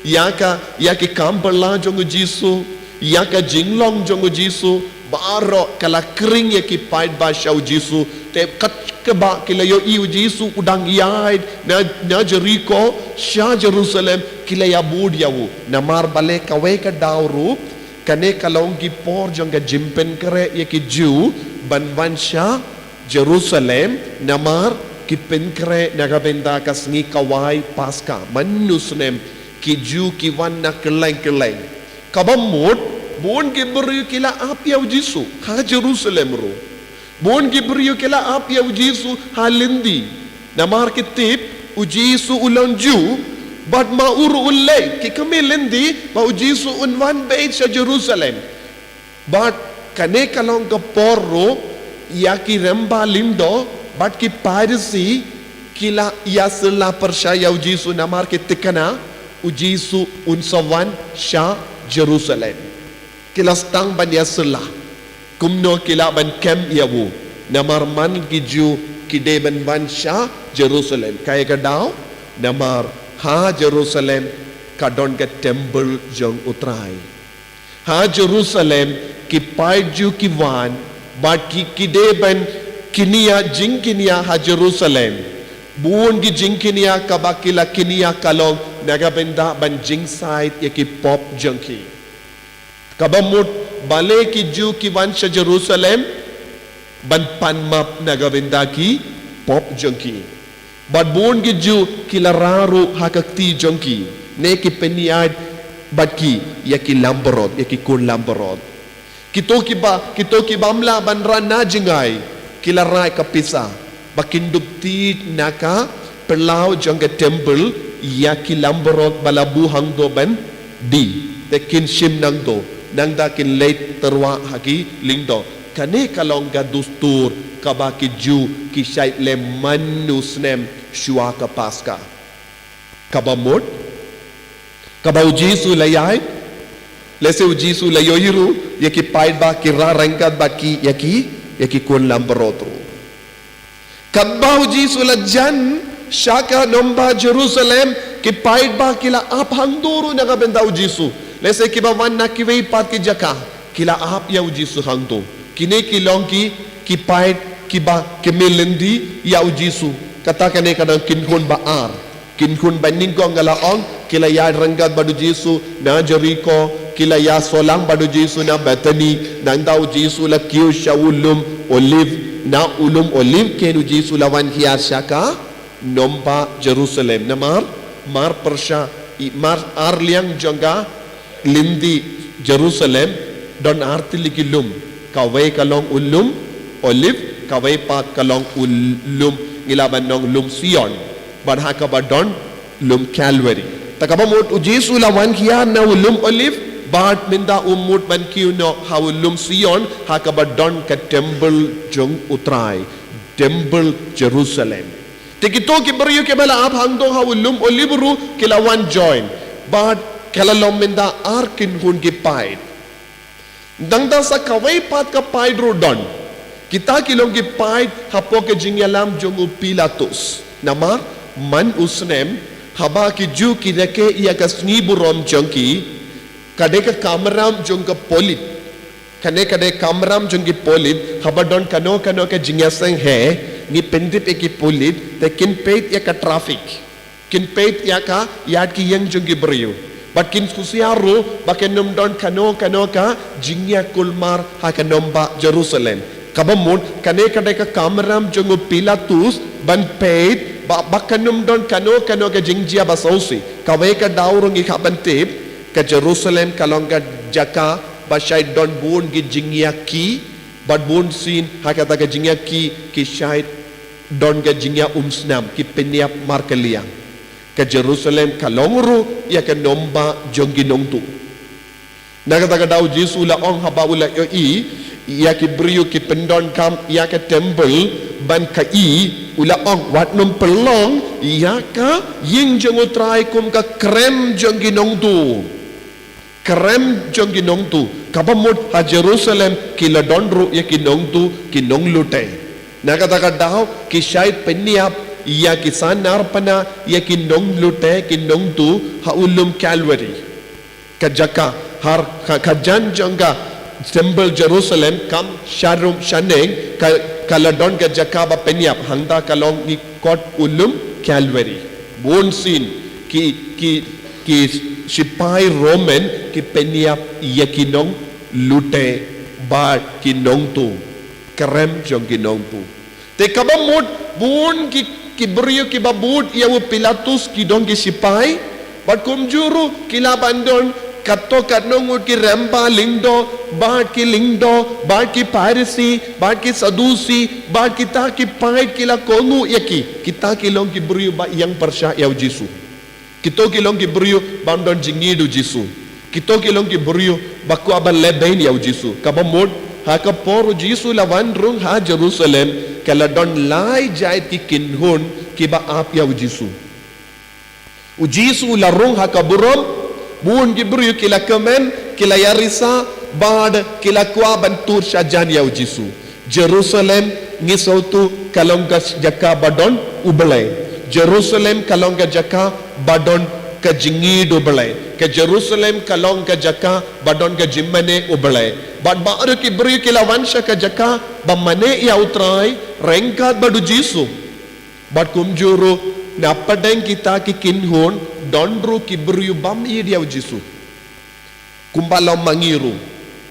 ïa ka, ïa ki kam bylla jong U Jisu, ïa ka jinglong jong U Jisu, baroh ka la khring ïa ki paid ba sha U Jisu. Te kat kaba ki la ïohi U Jisu u dang ïaid na, na Jeriko sha Jerusalem, ki la ïabud ïa u. Namar balei, kawei ka daw ruh Kane ka long ki por jong ka jingpynkhreh ïa ki Jiw ban wan sha Jerusalem, namar ki pynkhreh na ka bynta ka sngi kawei Paska, man u snem, ki Jiw ki wan na kylleng kylleng. Kaba mut, bun ki briew ki la ap ïa u Jisu ha Jerusalem ruh. Bun ki briew ki la ap ïa u Jisu ha lynti. Namar ki tip, u Jisu u long Jiw, bad ma u ruh u leit, ki kmie lynti, ba u Jisu un wan beit sha Jerusalem. Bad kane ka long ka por ruh, ïa ki rangbah lyngdoh, bad ki Pharisi, ki la ïasylla pyrshah ïa u Jisu namar ki thikna, u Jisu un sa wan sha Jerusalem. Ki la sdang ban ïasylla kumno ki lah ban kem ïa u. Namar man ki Jiw ki dei ban wan sha Jerusalem. Kaei ka daw? Namar ha Jerusalem ka don ka temple jong u Trai. Ha Jerusalem ki paid Jiw ki wan, bad ki, ki dei ban kynriah jingkynriah ha Jerusalem. Bun ki jingkynriah kaba ki la kynriah ka long na ka bynta ban jingsaid ïa ki pop jong ki. Kaba mut balei ki Jiw ki wan sha Jerusalem ban pan map na ka bynta ki pop jong ki. Bad bun ki Jiw ki la rah ruh ha ka kti jong ki, ne ki pynïaid bad ki ïa ki langbrot, ïa ki khun langbrot. Kito kiba, kito ki bym lah ban rah na jngai, ki la rah ka pisa ba kin dup tied na ka phyllaw jong ka temple ïa ki langbrot ba la buh hangto ban die. Te kin shim nangto, nangta kin leit tyrwa ha ki lyngdoh. Kane ka long ka dustur kaba ki Jiw ki shait leh man u snem shuwa ka Paska. Kaba mut, kaba u Jisu la ïaid, lehse u Jisu la ïohi ruh ïa ki paidbah ki rah ryngkat bad ki ïa ki, ïa ki khun langbrot ruh. Katba u Jisu la jan sha ka nongbah Jerusalem, ki paidbah ki la ap hangto ruh na ka bynta u Jisu. Lehse kiba wan na kiwei pat ki jaka, ki la ap ïa u Jisu hangto. Kine ki long ki, ki paid kiba kmie lynti ïa u Jisu. Kata kane ka dang kynhun ba ar. Kynhun ba nyngkong nga la ong, ki la ïaid ryngkat bad u Jisu na Jeriko, ki la ïasolang bad u Jisu na Bethany, nangta u Jisu la kiew sha u lum Olive, na u lum Olive kein u Jisu la wan hiar sha ka nongbah Jerusalem. Namar, mar pyrshah, i mar ar liang jong ka lynti Jerusalem, don ar tylli ki lum. Kawei ka long u lum Olive, kawei pat ka long u lum, ngi lah ban ong lum Sion. Bad ha kaba don lum Calvary. Te kaba mut u Jisu la wan hiar na u lum Olive, bad mynta u mut ban kiew noh ha u lum Sion, ha kaba don ka temple jong u Trai, temple Jerusalem. Te kito ki briew kiba la ap hangto ha u lum Olive ruh ki la wan join. Bad ka la long mynta ar kynhun ki paid. Nangta sa kawei pat ka paid ruh don. Kita ki long ki paid hapoh ka jingïalam jong u Pilatus. Namar, man u snem, haba ki Jiw ki rakhe ïa ka sngi burom jong ki, ka dei ka kamram jong ka pulit. Kane ka dei kamram jong ki pulit, haba don kano kano ka jingïaseng heh, ngi pyntip ïa ki pulit, te kin peit ïa ka traffic. Kin peit ïa ka ïaid ki ïing jong ki briew. Bad kin khusiar ruh ba kan ym don kano kano ka jingïakulmar ha ka nongbah Jerusalem. Kaba mut kane ka dei ka kamram jong u Pilatus ban peit ba, ba kan ym don kano kano ka jingjia ba sawsi. Kawei ka daw ruh ngi hap ban tip, ka Jerusalem ka long ka jaka ba shait don bun ki jingïakhih, bad bun sien ha kata ka jingïakhih ki shait don ka jingïaumsnam, ki pynïap markylliang. Ka Jerusalem ka long ruh ïa ka nongbah jong ki nongtuh. Na kata ka daw Jisu u la ong haba u la ïohi ïa ki briew ki pyndonkam ïa ka temple ban khaïi, u la ong, wat nym pynlong ïa ka ïing jong u Trai kum ka krem jong ki nongtuh. Krem jong ki nongtuh, kaba mut ha Jerusalem ki la don ruh ïa ki nongtuh, ki nonglute. Na kata ka daw ki shait pynïap ïa ki sanar pynah, ïa ki nonglute, ki nongtuh ha u lum Calvary. Ka jaka, ha ka, ka jan jong ka temple Jerusalem kam sharum shaneng, ka, ka la don ka jaka ba pynïap, hangta ka long ngi khot u lum Calvary. Bun sien ki, ki, ki shipai Roman ki pynïap ïa ki nonglute bad ki nongtuh, ka rem jong ki nongtuh. Te kaba mut bun ki, ki briew kiba bud ïa u Pilatus ki don ki shipai, bad kumjuh ruh ki la ban don katto katno ngut ki rymba lyngdoh, bad ki lyngdoh, bad ki Pharisi, bad ki Sadusi, bad kita ki paid ki la kohnguh ïa ki. Kita ki long ki briew ba ïeng pyrshah ïa u Jisu. Kito ki long ki briew bym don jingïeit u Jisu. Kito ki long ki briew ba kwah ban leh beiñ ïa u Jisu. Kaba mut, ha ka por u Jisu la wan rung ha Jerusalem, ka la don lai jait ki kynhun kiba ap ïa u Jisu. U Jisu u la rung ha ka burom, bun ki briew ki la kmen, ki la ïarisah, bad ki la kwah ban tur shajan ïa u Jisu. Jerusalem, ngi sngewthuh, ka long ka jaka ba don u Blei. Jerusalem ka long ka jaka ba don ka jingïeit u Blei. Ka Jerusalem ka long ka jaka ba don ka jingmane u Blei. Bad baroh ki briew ki la wan sha ka jaka ba mane ïa u Trai, ryngkat bad u Jisu. Bad kumjuh ruh, na pdeng kita ki kynhun, don ruh ki briew bym ïeit ïa u Jisu. Kumba long ma ngi ruh.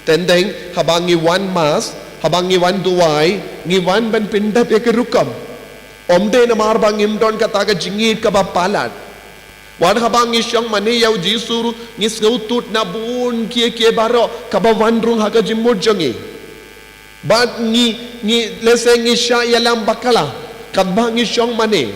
Teng teng, haba ngi wan Mass, haba ngi wan duwai, ngi wan ban pyndep ïa ka rukom. Ym dei namar ba ngim don kata ka jingïeit kaba palat. Wat haba ngi shong mane ïa u Jisu ruh, ngi sngewthuh na bun kiei kiei baroh kaba wan rung ha ka jingmut jong ngi. Bad ngi, ngi, lehse ngi shah ïalam bakla, katba ngi shong mane.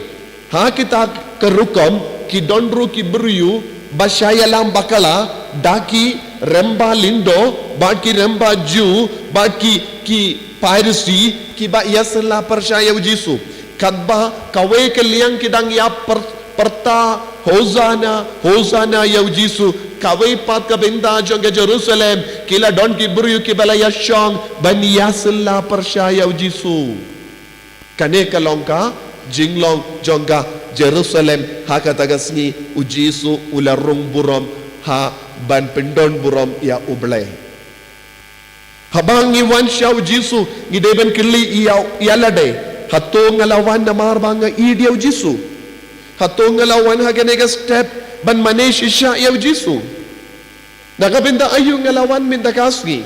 Ha kita ka rukom, ki don ruh ki briew ba shah ïalam bakla, da ki rymba lyngdoh, bad ki rymba Jiw, bad ki, ki Pharisi, kiba ïasylla pyrshah ïa u Jisu. Katba kawei ka liang ki dang ïa pyr-, pyrta, Hosana, Hosana ïa u Jisu. Kawei pat ka bynta jong ka Jerusalem, ki la don ki briew kiba la ïashong ban ïasylla pyrshah ïa u Jisu. Kane ka long ka jinglong jong ka Jerusalem, ha kata ka sngi u Jisu u la rung burom ha ban pyndon burom ïa u Blei. Haba ngi wan sha u Jisu, ngi dei ban kylli ïa, ïa lade. Hato nga la wan namar ba nga ïeit ïa u Jisu? Hato nga la wan ha kane ka step ban mane shisha ïa u Jisu? Na ka bynta aïu nga la wan mynta ka sngi?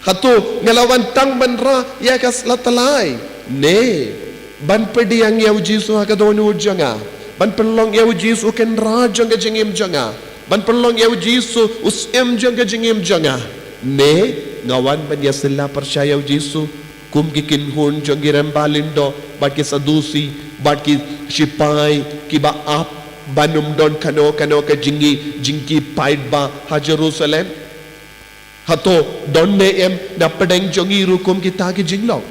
Hato nga la wan tang ban rah ïa ka sla tylli? Ne, ban pdiang ïa u Jisu ha ka dohnud jong nga. Ban pynlong ïa u Jisu u kynrad jong ka jingim jong nga. Ban pynlong ïa u Jisu u syiem jong ka jingim jong nga. Ne, nga wan ban ïasylla pyrshah ïa u Jisu kum ki kynhun jong ki rymba lyngdoh, bad ki Sadusi, bad ki shipai, kiba ap ban ym don kano kano ka jingïeit, jingïeit paidbah ha Jerusalem. Hato don ne em na pdeng jong ngi ruh kum kita ki jinglong?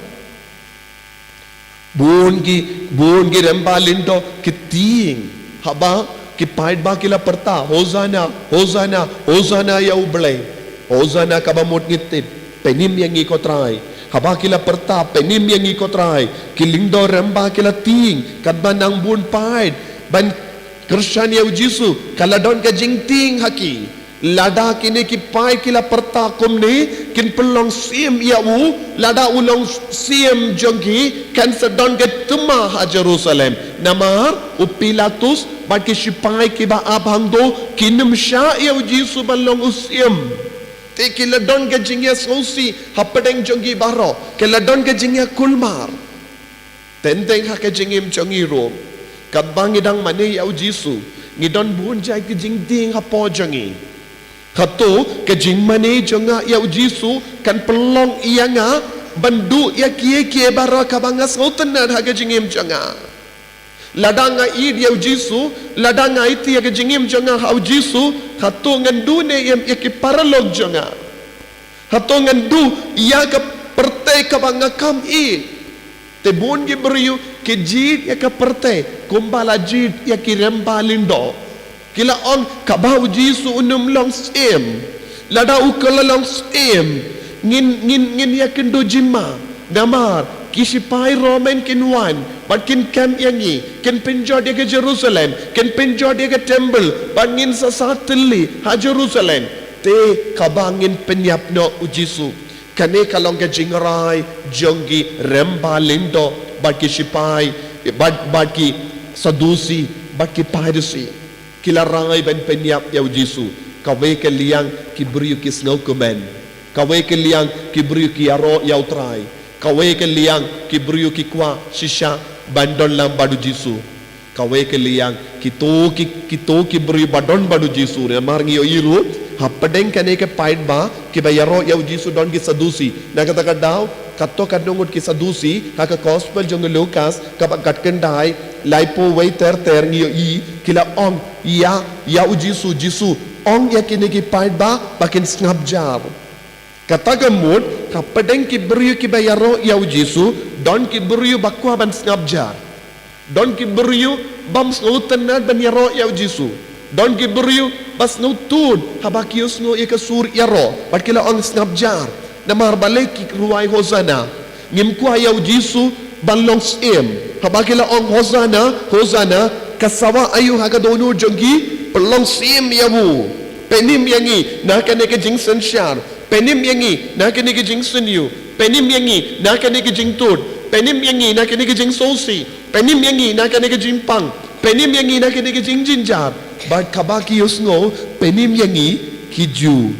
Bun ki, bun ki rymba lyngdoh ki tieng. Haba ki paidbah ki la pyrta, Hosana, Hosana, Hosana ïa u Blei. Hosana kaba mut ngi tip, pynim ïa ngi ko Trai. Haba ki la pyrta, pynim ïa ngi ko Trai, ki lyngdoh rymba ki la tieng, katba nang bun paid ban kyrshan ïa u Jisu, ka la don ka jingtieng ha ki. Lada kine ki paid ki la pyrta kumne, kin pynlong syiem ïa u, lada u long syiem jong ki, kan sa don ka thma ha Jerusalem. Namar u Pilatus bad ki shipai kiba ap hangto, kim shah ïa u Jisu ban long u syiem. Te ki la don ka jingïasngewsih hapdeng jong ki baroh, ki la don ka jingïakulmar. Teng teng ha ka jingim jong ngi ruh, katba ngi dang mane ïa u Jisu, ngi don bun jait ki jingtieng hapoh jong ngi. Hato ka jingmane jong nga ïa u Jisu kan pynlong ïa nga ban duh ïa kiei kiei baroh kaba nga sngewtynnad ha ka jingim jong nga? Lada nga ïeit ïa u Jisu, lada nga aiti ïa ka jingim jong nga ha u Jisu, hato ngan duh ne em ïa ki paralok jong nga? Hato ngan duh ïa ka pyrthei kaba nga kam ïeit? Te bun ki briew ki jied ïa ka pyrthei kumba la jied ïa ki rymba lyngdoh. Ki la ong, kaba u Jisu un ym long syiem, lada u ka la long syiem, ngin, ngin, ngin ïakynduh jingma. Namar ki shipai Roman kin wan bad kin kem ïa ngi, kin pynjot ïa ka Jerusalem, kin pynjot ïa ka temple, bad ngin sa sah tylli ha Jerusalem. Te kaba ngin pynïap noh u Jisu. Kane ka long ka jingrai jong ki rymba lyngdoh bad ki shipai, bad, bad ki Sadusi, bad ki Pharisi. Ki la rai ban pynïap ïa u Jisu. Kawei ka liang ki briew ki sngewkmen. Kawei ka liang ki briew ki ïaroh ïa u Trai. Kawei ka liang ki briew ki kwah shisha ban don lang bad u Jisu. Kawei ka liang kito ki, kito ki briew ba don bad u Jisu. Namar ngi ïohi ruh hapdeng kane ka paidbah kiba ïaroh ïa u Jisu don ki Sadusi. Na kata ka daw, kato katno ngut ki Sadusi, ha ka gospel jong u Lukas, kaba khatkhyndai, laiphew wei ter ter ngi ïohi, ki la ong ïa, ïa u Jisu, Jisu, ong ïa kine ki paidbah ba kin sngap jar. Kata ka mut, hapdeng ki briew kiba ïaroh ïa u Jisu, don ki briew ba kwah ban sngap jar. Don ki briew bym sngewtynnad ban ïaroh ïa u Jisu. Don ki briew ba sngewtud haba ki ïohsngew ïa ka sur ïaroh, bad ki la ong sngap jar. Namar balei ki ruwai Hosana. Ngim kwah ïa u Jisu ban long syiem. Haba ki la ong Hosana, Hosana, ka sawa aïu ha ka dohnud jong ki, pynlong syiem ïa u. Pynim ïa ngi na kane ka jingsynshar. Pynim ïa ngi na kane ka jingsniew. Pynim ïa ngi na kane ka jingtud. Pynim ïa ngi na kane ka jingsngewsih. Pynim ïa ngi na kane ka jingpang. Pynim ïa ngi na kane ka jingjynjar. Bad kaba ki ïohsngew, pynim ïa ngi, ki Jiw,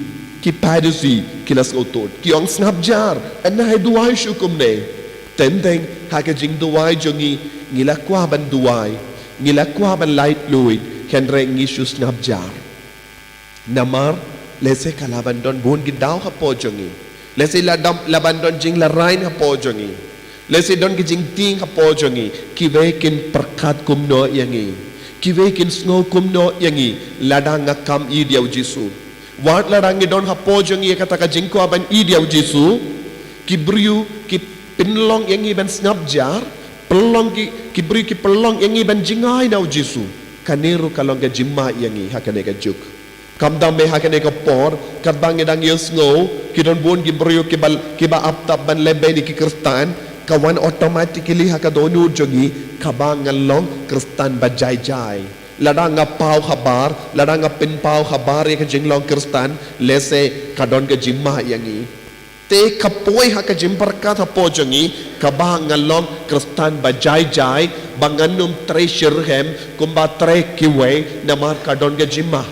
ki Pharisi, ki la sngewtud. Ki ong sngap jar, hynrei duwai shuh kumne. Teng teng ha ka jingduwai jong ngi, ngi la kwah ban duwai. Ngi la kwah ban laitluid, hynrei ngi shu sngap jar. Namar, lehse ka la ban don bun ki daw hapoh jong ngi. Lehse la dam, la ban don jinglarai hapoh jong ngi. Lehse don ki jingtieng hapoh jong ngi. Kiwei kin pyrkhat kumno ïa ngi. Kiwei kin sngew kumno ïa ngi. Lada nga kam ïeit ïa u Jisu. Wat lada ngi don hapoh jong ngi kata ka jingkwah ban ïeit ïa u Jisu. Ki briew ki pynlong ïa ngi ban sngap jar. Pynlong ki, ki briew ki pynlong ïa ngi ban jngai na u Jisu. Kane ruh ka long ka jingma ïa ngi ha kane ka juk. Khamtam eh ha kane ka por, katba ngi dang ïohsngew, ki don bun ki briew kiba, kiba ap tap ban leh beiñ ïa ki Khristan, ka wan automatically ha ka dohnud jong ngi, kaba ngan long Khristan ba jai jai. Lada nga paw khabar, lada nga pynpaw khabar ïa ka jinglong Khristan, lehse ka don ka jingma ïa ngi. Te ka poi ha ka jingpyrkhat hapoh jong ngi, kaba ngan long Khristan ba jai jai, ba ngan ym trei shitrhem, kumba trei kiwei, namar ka don ka jingma.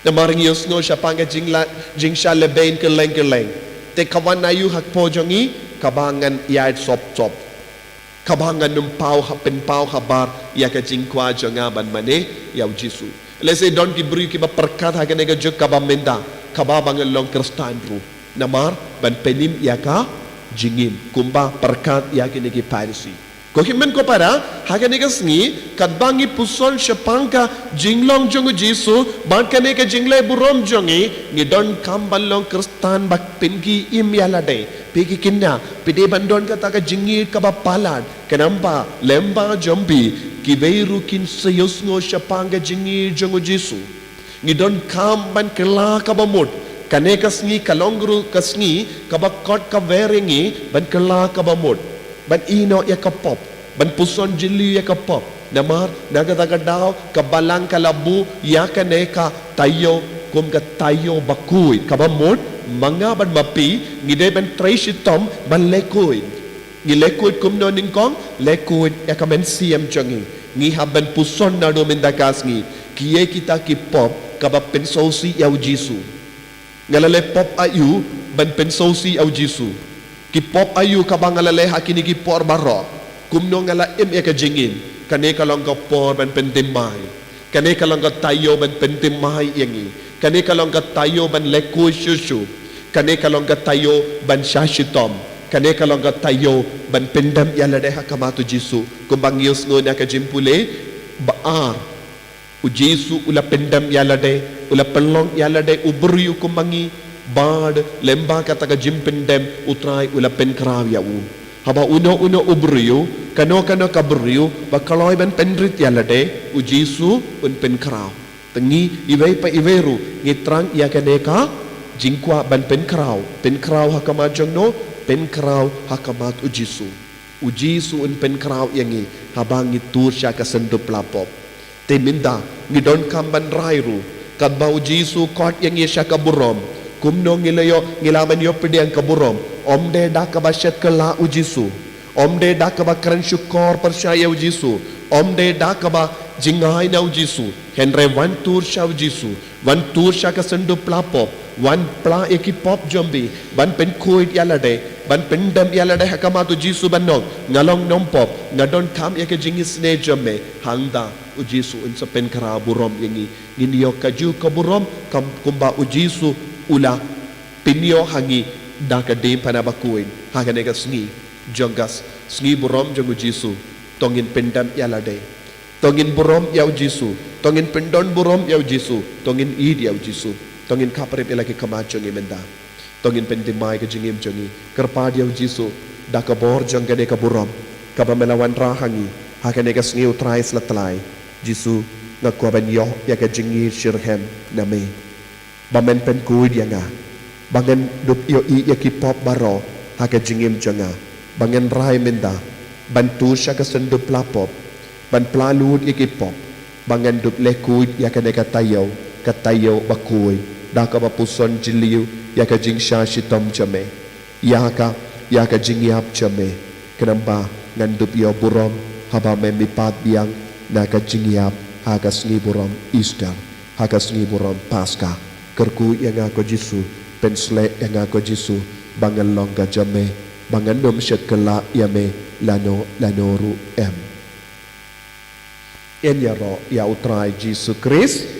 Namar ngi ïohsngew shaphang ka jingla, jingshah leh beiñ kylleng kylleng. Te ka wan aïu hapoh jong ngi, kaba ngan ïaid sop sop. Kaba ngan ym paw ha, pynpaw khabar ïa ka jingkwah jong nga ban mane ïa u Jisu. Lehse don ki briew kiba pyrkhat ha kane ka juk kaba mynta, kaba ba ngan long Khristan ruh. Namar ban pynim ïa ka jingim, kumba pyrkhat ïa kine ki Pharisi. Ko hynmen ko para, ha kane ka sngi, katba ngi puson shaphang ka jinglong jong u Jisu, bad kane ka jingleh burom jong ngi, ngi donkam ban long Khristan ba pynki im ïa lade. Phi ki kynja, phi dei ban don kata ka jingïeit kaba palat, khnang ba, lyngba jong phi, kiwei ruh kin sa ïohsngew shaphang ka jingïeit jong u Jisu. Ngi donkam ban kylla kaba mut, kane ka sngi ka long ruh ka sngi, kaba kot ka wer ïa ngi, ban kylla kaba mut, ban ïehnoh ïa ka pop, ban puson jylliew ïa ka pop. Namar, na kata ka daw, ka balang ka la buh ïa kane ka taïew, kum ka taïew bakhuid, kaba mut, ma nga bad ma phi, ngi dei ban trei shitom, ban leh khuid. Ngi leh khuid kumno nyngkong, leh khuid ïa ka mynsiem jong ngi. Ngi hap ban puson naduh mynta ka sngi, kiei kita ki pop, kaba pynsngewsih ïa u Jisu. Nga la leh pop aïu, ban pynsngewsih ïa u Jisu. Ki pop aïu kaba nga la leh ha kine ki por baroh. Kumno nga la im ïa ka jingim. Kane ka long ka por ban pynthymmai. Kane ka long ka taïew ban pynthymmai ïa ngi. Kane ka long ka taïew ban leh khuid shuh shuh. Kane ka long ka taïew ban shah shitom. Kane ka long ka taïew ban pyndem ïa lade ha khmat u Jisu. Kumba ngi ïohsngew na ka jingpule, ba ar. U Jisu u la pyndem ïa lade, u la pynlong ïa lade u briew kum ma ngi, bad lyngba kata ka jingpyndem u Trai u la pynkhraw ïa u. Haba uno uno u briew, kano kano ka briew, ba kloi ban pynrit ïa lade, u Jisu un pynkhraw. Te ngi iwei pa iwei ruh, ngi thrang ïa kane ka jingkwah ban pynkhraw, pynkhraw ha khmat jong no, pynkhraw ha khmat u Jisu. U Jisu un pynkhraw ïa ngi, haba ngi tur sha ka synduk pla pop. Te mynta, ngi donkam ban rai ruh, katba u Jisu khot ïa ngi sha ka burom. Kumno ngi la ïoh, ngi la ban ïoh pdiang ka burom. Ym dei da kaba shet kylla u Jisu. Ym dei da kaba kren shukor pyrshah ïa u Jisu. Ym dei da kaba Jingai na u Jisu, hynrei wan tur sha u Jisu, wan tur sha ka syndup pla pop, wan pla ïa ki pop jong phi, ban pynkhuid ïa lade, ban pyndem ïa lade ha khmat u Jisu ban ong, nga long nongpop, nga donkam ïa ka jingisynei jong me, hangta u Jisu un sa pynkhraw burom ïa ngi, ngin ïoh kajuh ka burom, kam kumba u Jisu u la pynïoh ha ngi da ka diengphna bakhuid, ha kane ka sngi jong ka sngi burom jong u Jisu, to ngin pyndem ïa lade. To ngin burom ïa u Jisu, to ngin pyndon burom ïa u Jisu, to ngin ïeit ïa u Jisu, to ngin khaprip ïa la ki khmat jong ngi mynta. To ngin pynthymmai ka jingim jong ngi, kyrpad ïa u Jisu, da ka bor jong kane ka burom, kaba me la wanrah ha ngi, ha kane ka sngi u Trai Slap Tlai. Jisu, nga kwah ban ïoh ïa ka jingïeit shitrhem na me. Ba men pynkhuid ïa nga, ba ngan dup ïohi ïa ki pop baroh ha ka jingim jong nga, ba ngan rai mynta ban tur sha ka syndup pla pop, ban pla lut ïa ki pop, ba ngan dup leh khuid ïa kane ka taïew, ka taïew bakhuid, da kaba puson jylliew ïa ka jingshah shitom jong me. Ïa ka, ïa ka jingïap jong me, khnang ba ngan dup ïoh burom haba me mihpat biang na ka jingïap ha ka sngi burom Easter, ha ka sngi burom Paska. Kyrkhu ïa nga ko Jisu, pynshlei ïa nga ko Jisu, ba ngan long ka jong me, ba ngan ym shet kylla ïa me lano lano ruh em. Yn ïaroh ïa u Trai Jisu Khrist.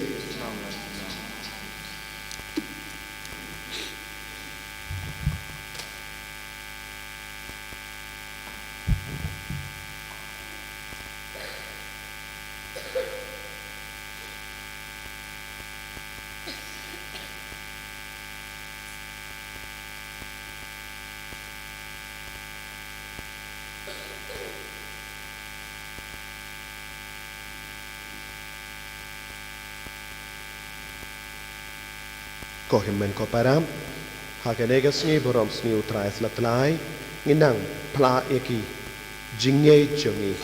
Ko hynmen ko para, ha kane ka sngi burom, sngi u Trai Slap Tlai, ngin nang phla ïa ki jingngeit jong ngi,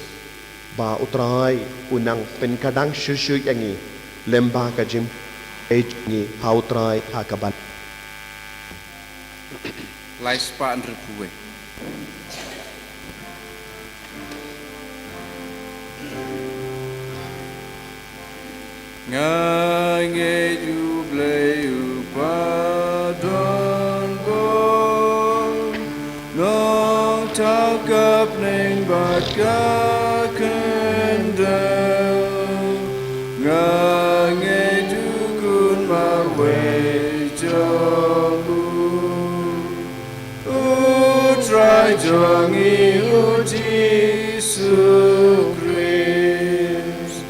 ba u Trai u nang pynkdang shuh shuh ïa ngi, lem bad ka jingngeit jong ngi ha u Trai ha kaba lai spah hynriewphew wei. Nga ngeit U Blei u ba don bor, Nongthaw ka bneng bad ka khyndew. Nga ngeit U Khun marwei jong u, U Trai jong ngi U Jisu Khrist.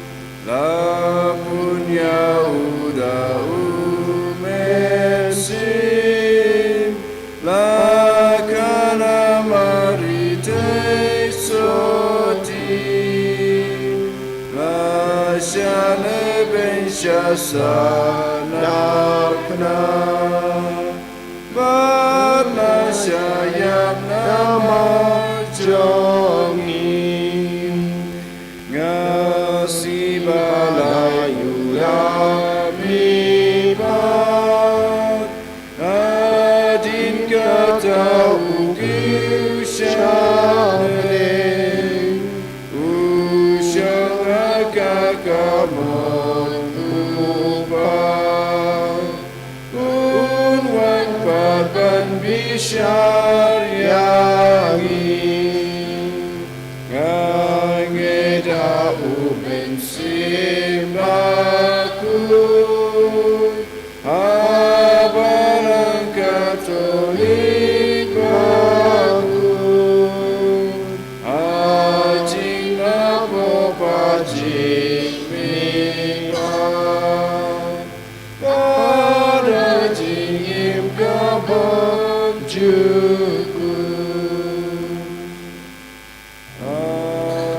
La pun ïa u da U Mynsiem, la khana Mari te sotti, la shah lehbeiñ sha sahnarphna, bad la shah ïap namar jong ngi. Nga sngew ba la ïoh ïa u mihpat hadien kata u kiew sha bneng, u shong ha ka kamon u Kpa. Un wan pat ban bishar ïa ngi. Nga ngeit ha U Mynsiem Bakhuid, ha Balang Katholik bakhuid, ha jinglaiphew bad jingmihpat, bad ha jingim kaba jukut. Amen.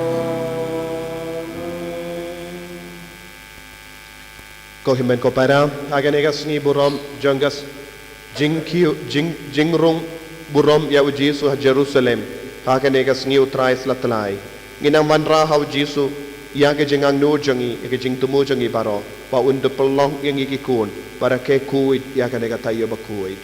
Ko hynmen ko para, ha kane ka sngi burom jong ka s-, jingkiew, jing, jingrung burom ïa U Jisu ha Jerusalem, ha kane ka sngi U Trai Slap Tlai, ngin nang wanrah ha U Jisu ïa ka jingangnud jong ngi, ïa ka jingthmu jong ngi baroh, ba un da pynlong ïa ngi ki khun ba rakhe khuid ïa kane ka taïew bakhuid.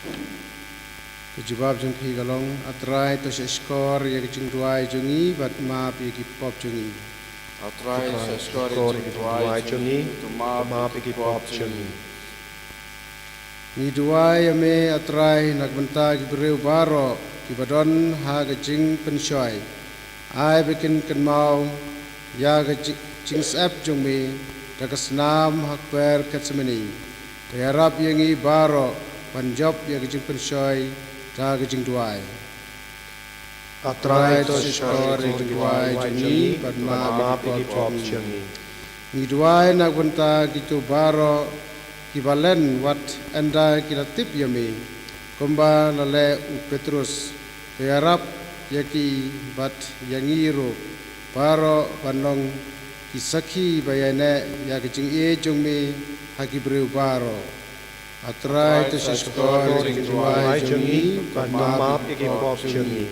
Ka jubab jong phi ka long, A Trai, to shahshkor ïa ka jingduwai jong ngi bad map ïa ki pop jong ngi. A Trai, shahshkor ïa ka jingduwai jong ngi, to map ïa ki pop jong ngi. Ngi duwai ïa me, A Trai, na ka bynta ki briew baroh kiba don ha ka jingpynshoi. Ai ba kin kynmaw ïa ka ji-, jingsep jong me da ka snam ha kper Gethsemane. To ïarap ïa ngi baroh ban jop ïa ka jingpynshoi da ka jingduwai. A Trai, to shahshkor ïa ka jingduwai jong ngi bad map ïa ki pop jong ngi. Ngi duwai na ka bynta kito baroh kiba len wat ynda ki la tip ïa me, kumba la leh u Petrus. To ïarap ïa ki bad ïa ngi ruh baroh ban long ki sakhi ba ïaineh ïa ka jingïeit jong me ha ki briew baroh. A Trai, to shahshkor ïa ka jingduwai jong ngi bad map ïa ki pop jong ngi.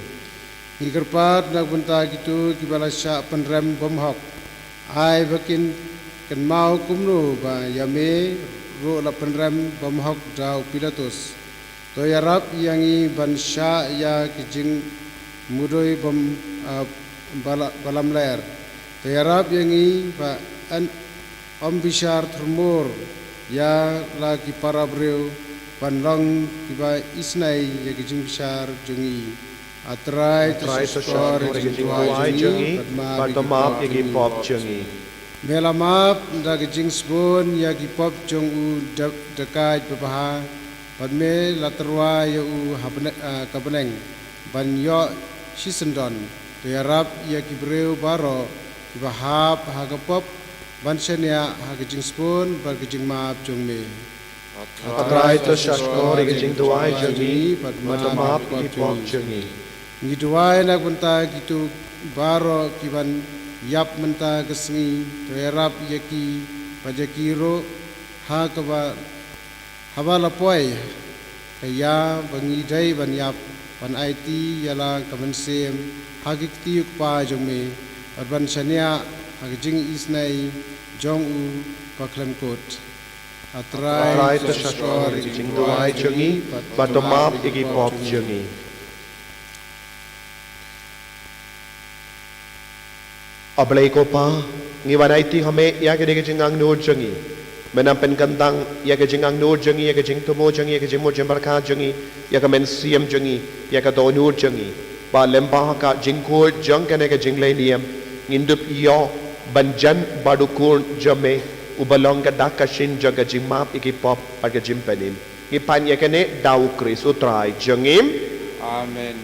Ngi kyrpad na ka bynta kito kiba la shah pynrem bymhok. Ai ba kin kynmaw kumno ba ïa me ruh la pynrem bymhok da u Pilatus. To ïarap ïa ngi ban shah ïa ki jingmudui bym, ah, bala-, balamler. To ïarap ïa ngi ba yn ym bishar thurmur ïa la ki para briew ban long kiba isynei ïa ki jingbishar jong ngi. A Trai, to shahshkor ïa ka jingduwai jong ngi bad map ïa ki pop jong ngi. Me la map da ka jingsbun ïa ki pop jong u da-, dakaid babha, bad me la tyrwa ïa u ha bne-, ah, ka bneng ban ïoh shisyndon. To ïarap ïa ki briew baroh kiba hap ha ka pop ban shaniah ha ka jingsbun bad ka jingmap jong me. A Trai, to shahshkor ïa ka jingduwai jong ngi bad map ïa ki pop jong ngi. Ngi duwai na ka bynta kito baroh kiban ïap mynta ka sngi. To ïarap ïa ki bad ïa ki ruh ha kaba, haba la poi ka ïa ba ngi dei ban ïap, ban aiti ïa la ka mynsiem ha ki kti u Kpa jong me, bad ban shaniah ha ka jingisynei jong u bakhlem kut. A Trai, to shahshkor ïa ka jingduwai jong ngi bad to map ïa ki pop jong ngi. A Blei ko Pa, ngi wan aiti ha me ïa kane ka jingangnud jong ngi. Men ym pynkyntang ïa ka jingangnud jong ngi, ïa ka jingthmu jong ngi, ïa ka jingmut jingpyrkhat jong ngi, ïa ka mynsiem jong ngi, ïa ka dohnud jong ngi. Ba lyngba ka jingkhuid jong kane ka jinglehniam, ngin dup ïoh ban jan bad u Khun jong me, uba long ka dak ka shin jong ka jingmap ïa ki pop bad ka jingpynim. Ngi pan ïa kane da u Khrist u Trai jong ngi. Amen.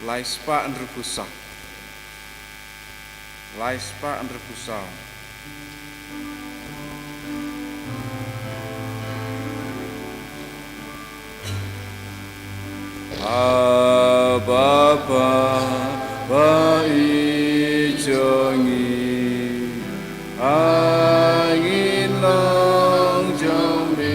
Lai spah hynriewphew saw. Lai spah hynriewphew saw. Abba Father, ba ïeit jong ngi, ai ngin long jong me.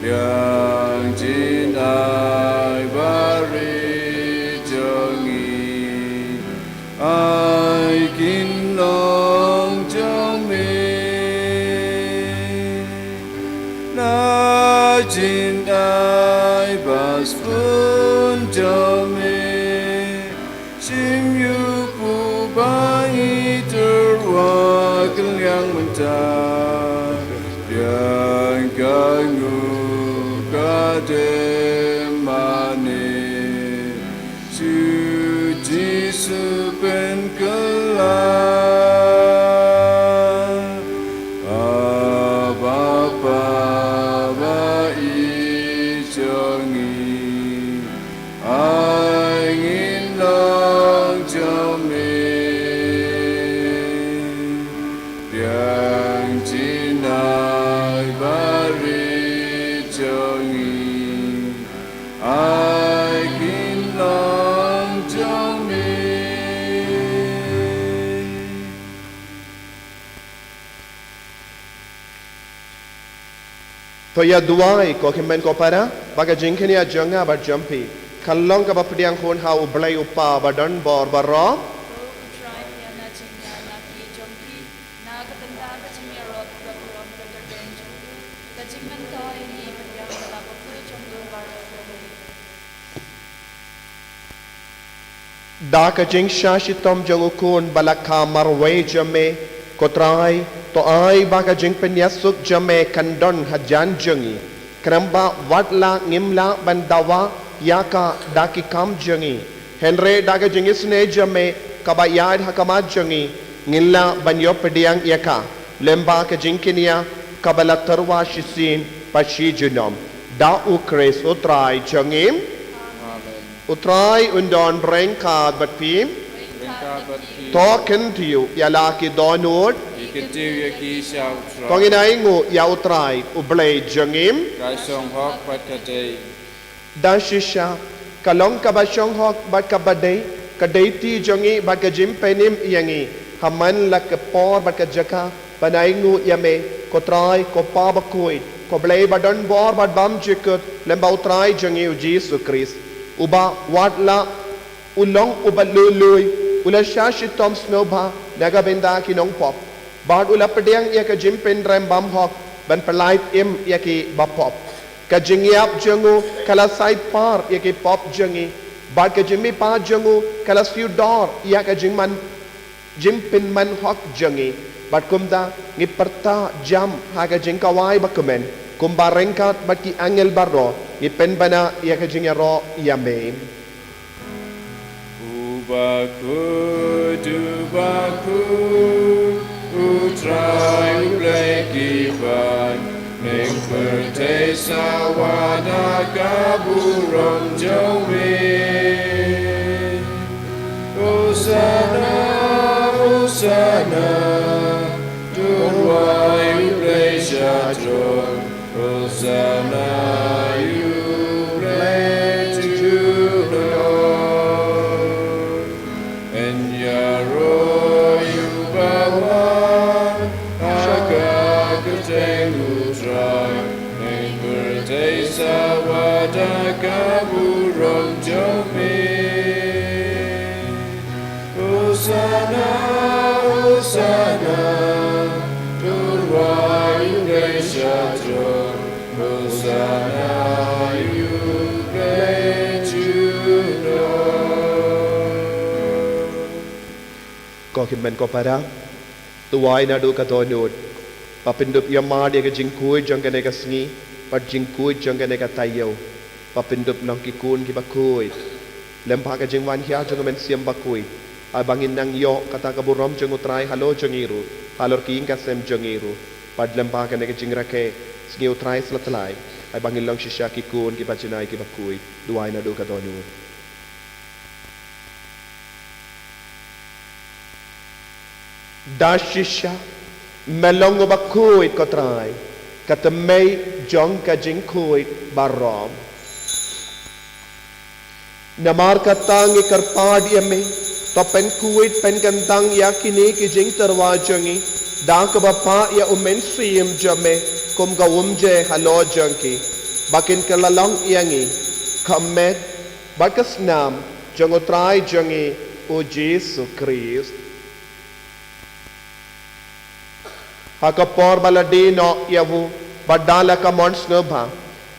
Biang jingïeit barit jong ngi, ai kin long jong me. Na jingïeit ba sbun jong me, shim ïa u ba ngi tyrwa kylliang mynta. Biang ka nguh ka dei mane, sha u Jisu pynkylla. Abba Father, ba ïeit jong ngi, ai ngin long jong me. Biang jingïeit barit jong ngi, ai kin long jong me. To ïa duwai ko hynmen ko para, ba ka jingkñia jong nga bad jong phi kan long kaba pdiang hun ha U Blei U Kpa ba don bor baroh. Ko U Trai, pynïaid na jingkñia na ki jong phi, na ka bynta Ka jingïaroh ka burom ka kyrteng jong u, ka jingmyntoi ïa i ba pdiang ka la bakhuid jong u baroh. Da ka jingshah shitom jong u Khun ba la kha marwei jong me, ko Trai, to ai ba ka jingpynïasuk jong me kan don hajan jong ngi. Khnang ba wat la ngim lah ban dawa ïa ka da ki kam jong ngi, hynrei da ka jingisynei jong me kaba ïaid ha khmat jong ngi, ngin lah ban ïoh pdiang ïa ka lyngba ka jingkñia kaba la tyrwa shisien bad shi junom. Da u Khrist u Trai jong ngi. Amen. U Trai un don ryngkat bad phi. Ryngkat bad phi. To kyntiew ïa la ki dohnud. Ngi kyntiew ïa ki sha u Trai. To ngin ainguh ïa u Trai u Blei jong ngi. Ka shong hok bad ka dei. Da shisha, ka long kaba shong hok bad kaba dei, ka dei ti jong ngi bad ka jingpynim ïa ngi, ha man la ka por bad ka jaka, ban ainguh ïa me, ko Trai, ko Pa bakhuid, ko Blei ba don bor bad bymjukut, lyngba u Trai jong ngi u Jisu Khrist. Uba wat la u long uba lui lui, u la shah shitom sngewbha na ka bynta ki nongpop, bad u la pdiang ïa ka jingpynrem bymhok ban pyllait im ïa ki bapop. Ka jingïap jong u ka la sait par ïa ki pop jong ngi, bad ka jingmihpat jong u ka la siew dor ïa ka jingman, jingpynman hok jong ngi. Bad kumta ngi pyrta jam ha ka jingkhawai bakmen, kumba ryngkat bad ki angel baroh ngi pynbna ïa ka jingïaroh ïa me. U bakhuid, u bakhuid, u Trai u Blei ki ban, ning pyrthei sa wad da ka burom jong me. Hosana, Hosana, to rwai u Blei sha throne. Hosana ïa u Blei junom. Yn ïaroh ïa uba wan ha ka kyrteng u Trai. Ning pyrthei sa wad da ka burom jong me. Hosana, Hosana, to rwai u Blei sha throne. Hosana ïa u Blei junom. Ko hynmen ko para, duwai naduh ka dohnud ba phin dup ïa mad ïa ka jingkhuid jong kane ka sngi bad jingkhuid jong kane ka taïew, ba phin dup long ki khun kiba khuid. Lyngba ka jingwan hiar jong u Mynsiem Bakhuid, ai ba ngin nang ïoh kata ka burom jong u Trai halor jong ngi ruh, halor ki ïing ka sem jong ngi ruh. Bad lyngba kane ka jingrakhe sngi u Trai Slap Tlai, ai ba ngin long shisha ki khun kiba jinai kiba khuid. Duwai naduh ka dohnud. Da shisha me long uba khuid, ko Trai, ka tymmen jong ka jingkhuid baroh. Namar kata ngi kyrpad ïa me, to pynkhuid pynkyntang ïa kine ki jingtyrwa jong ngi da kaba pah ïa u Mynsiem jong me kum ka umjer halor jong ki, ba kin kylla long ïa ngi ka met bad ka snam jong u Trai jong ngi u Jisu Khrist. Ha ka por ba la die noh ïa u, bad da la ka mon sngewbha,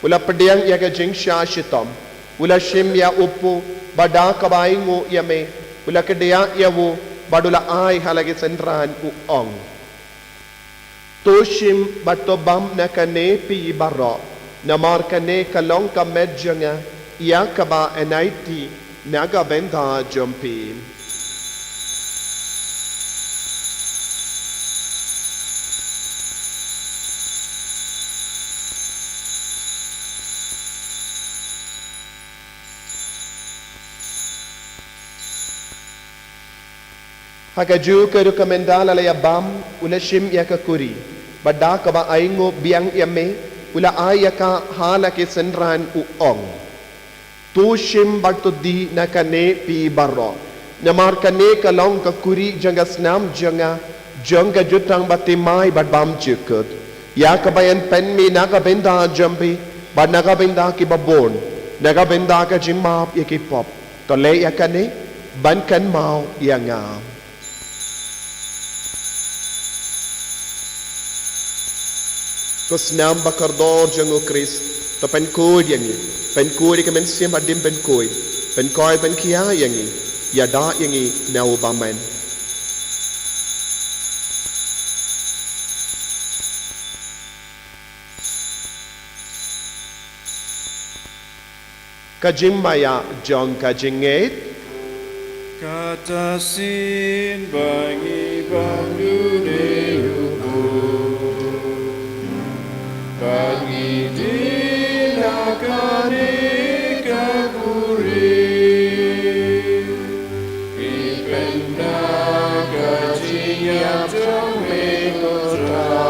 u la pdiang ïa ka jingshah shitom, u la shim ïa u pud, bad da kaba ainguh ïa me, u la kdiah ïa u, bad u la ai ha la ki synran, u ong: To shim bad to bam na kane phi baroh, namar kane ka long ka met jong nga, ïa kaba yn aiti na ka bynta jong phi. Ha kajuh ka rukom ynda la ïa bam, u la shim ïa ka kuri, bad da kaba ainguh biang ïa me, u la ai ïa ka ha la ki synran, u ong: To shim bad to die na kane phi baroh, namar kane ka long ka kuri jong ka snam jong nga, jong ka jutang bathymmai bad bymjukut, ïa kaba yn pynmih na ka bynta jong phi bad na ka bynta kiba bun, na ka bynta ka jingmap ïa ki pop. To leh ïa kane ban kynmaw ïa nga. Ko snam ba kordor jong u Khrist, to pynkhuid ïa ngi, pynkhuid ïa ka mynsiem hadien pynkhuid, pynkhuid pynkhia ïa ngi, ïada ïa ngi na u bymman. Ka jingmaïa jong ka jingngeit. Kata shisien ba ngi bam dune u Blei, ba ngi dih na kane ka buhrieh, ngi pyndah ka jingïap jong me, ko Trai.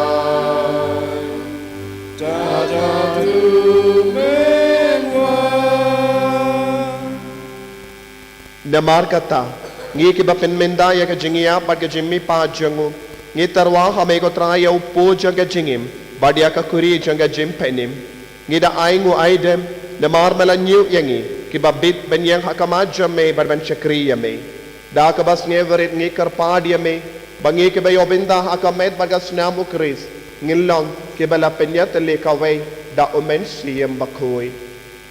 Namar kata, ngi kiba pynmynda ïa ka jingïap bad ka jingmihpat jong u, ngi tyrwa ha me, ko Trai, ïa u pud jong ka jingim bad ïa ka khuri jong ka jingpynim. Ngi da ai nguh ai dem namar me la ñiew ïa ngi kiba bit ban ïeng ha khmat jong me bad ban shakri ïa me. Da kaba sngewrit ngi kyrpad ïa me ba ngi kiba ïoh bynta ha ka met bad ka snam u Khrist ngin long kiba la pynïatylli kawei da u Mynsiem Bakhuid.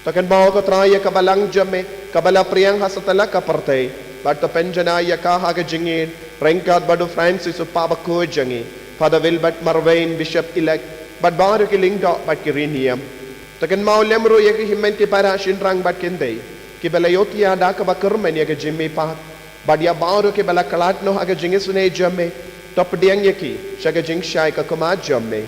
To kynmaw, ko Trai, ïa ka balang jong me kaba la pdiang ha satlak ka pyrthei, bad to pynjanai ïa ka ha ka jingïeit ryngkat bad u Francis u Pap bakhuid jong ngi, Father Wilbert Marwein, Bishop Elect, bad baroh ki lyngdoh bad ki rynïeng. To kynmaw lem ruh ïa ki hynmen ki para shynrang bad kynthei kiba la ïohthiah da kaba kyrmen ïa ka jingmihpat, bad ïa baroh kiba la khlad noh ha ka jingisynei jong me. To pdiang ïa ki sha ka jingshai ka khmat jong me.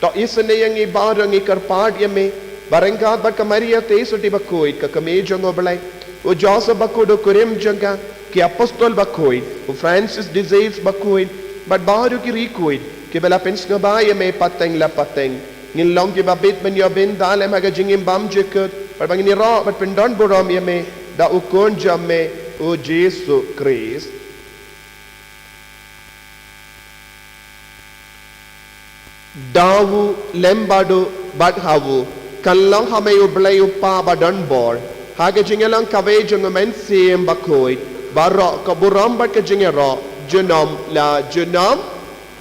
To isynei ïa ngi baroh, ngi kyrpad ïa me ba ryngkat bad ka Maria Theisotti bakhuid, ka kmie jong u Blei, u Joseph bakhuid u kurim jong ka, ki apostol bakhuid, u Francis de Sales bakhuid, bad baroh ki riewkhuid kiba la pynsngewbha ïa me pateng la pateng, ngin long kiba bit ban ïoh bynta lem ha ka jingim bymjukut, bad ba ngin ïaroh bad pyndonburom ïa me da u Khun jong me, u Jisu Khrist. Da u, lem bad u, bad ha u, kan long ha me U Blei U Kpa badonbor, ha ka jingïalong kawei jong u Mynsiem Bakhuid, baroh ka burom bad ka jingïaroh junom la junom.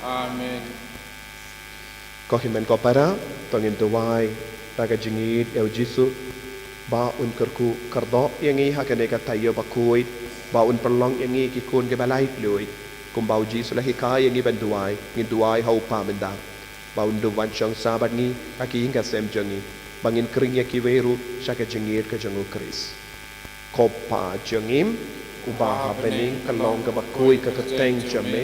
Amen. Ko hynmen ko para, to ngin duwai da ka jingïeit ïa u Jisu ba un kyrkhu kyrdoh ïa ngi ha kane ka taïew bakhuid, ba un pynlong ïa ngi ki khun kiba laitluid. Kumba u Jisu u la hikai ïa ngi ban duwai, ngin duwai ha u Kpa mynta ba un dup wan shong sah bad ngi ha ki ïing ki sem jong ngi, ba ngin khring ïa kiwei ruh sha ka jingïeit ka jong u Khrist. Ko Pa jong ngi uba ha bneng, kan long kaba khuid ka kyrteng jong me,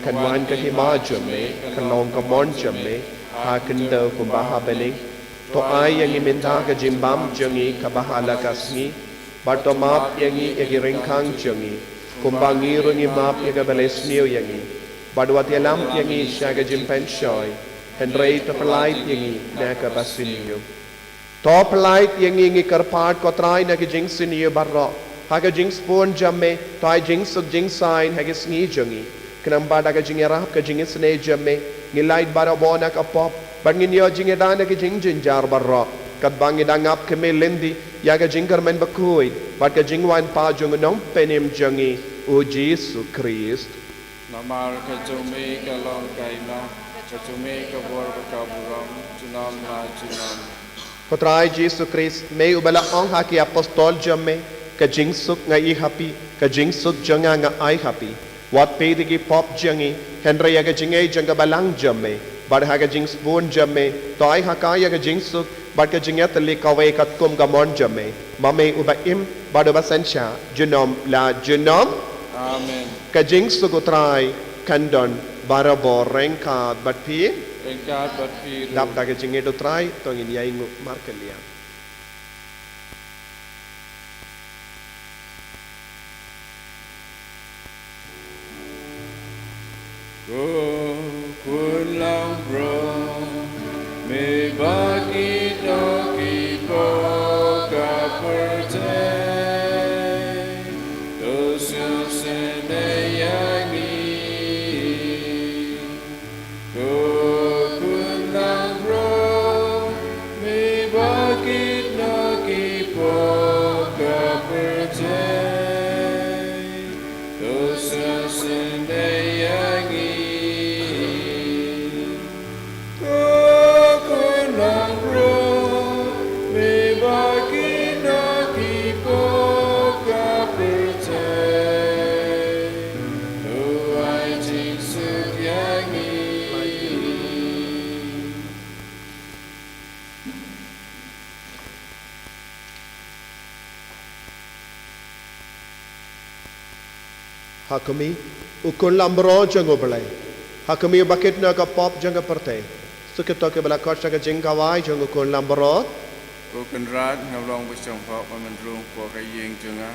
kan wan ka hima jong me, kan long ka mon jong me ha khyndew kumba ha bneng. To ai ïa ngi mynta ka jingbam jong ngi kaba ha la ka sngi, bad to map ïa ngi ïa ki ryngkang jong ngi, kumba ngi ruh ngi map ïa kiba la sniew ïa ngi, bad wat ïalam ïa ngi sha ka jingpynshoi, hynrei to pyllait ïa ngi na kaba sniew. To pyllait ïa ngi, ngi kyrpad, ko Trai, na ki jingsniew baroh, ha ka jingsbun jong me to ai jingsuk jingsaiñ ha ki sngi jong ngi, khnang ba da ka jingïarap ka jingisynei jong me ngin lait barabor na ka pop, bad ngin ïoh jingïada na ki jingjynjar baroh, katba ngi dang ap khmih lynti ïa ka jingkyrmen bakhuid bad ka jingwan pat jong u Nongpynim jong ngi, u Jisu Khrist. Namar ka jong me ka long ka hima, ka jong me ka bor bad ka burom, junom la junom. Ko Trai Jisu Khrist, me uba la ong ha ki apostol jong me, ka jingsuk nga ai ha phi, ka jingsuk jong nga nga ai ha phi. Wat peit ïa ki pop jong ngi, hynrei ïa ka jingngeit jong ka balang jong me. Bad ha ka jingsbun jong me to ai ha ka ïa ka jingsuk bad ka jingïatylli kawei katkum ka mon jong me, ma me uba im bad uba synshar junom la junom. Amen. Ka jingsuk u Trai kan don barabor ryngkat bad phi. Ryngkat bad phi ruh. Dap da ka jingngeit u Trai to ngin ïainguh markylliang. Ko Khun langbrot, me ba kito ki pop ka pyrthei, to sngewsynei ïa ngi. Ko Khun langbrot, me ba kito ki pop ka pyrthei, to sngewsynei ïa ngi. Ha khmih, u khun lambrot jong U Blei. Ha khmih, uba kit na ka pop jong ka pyrthei. Suk ïa kito kiba la khot sha ka jingkhawai jong u khun lambrot. Ko Kynrad, ngam long ba shong hok ban rung hapoh ka ïing jong nga.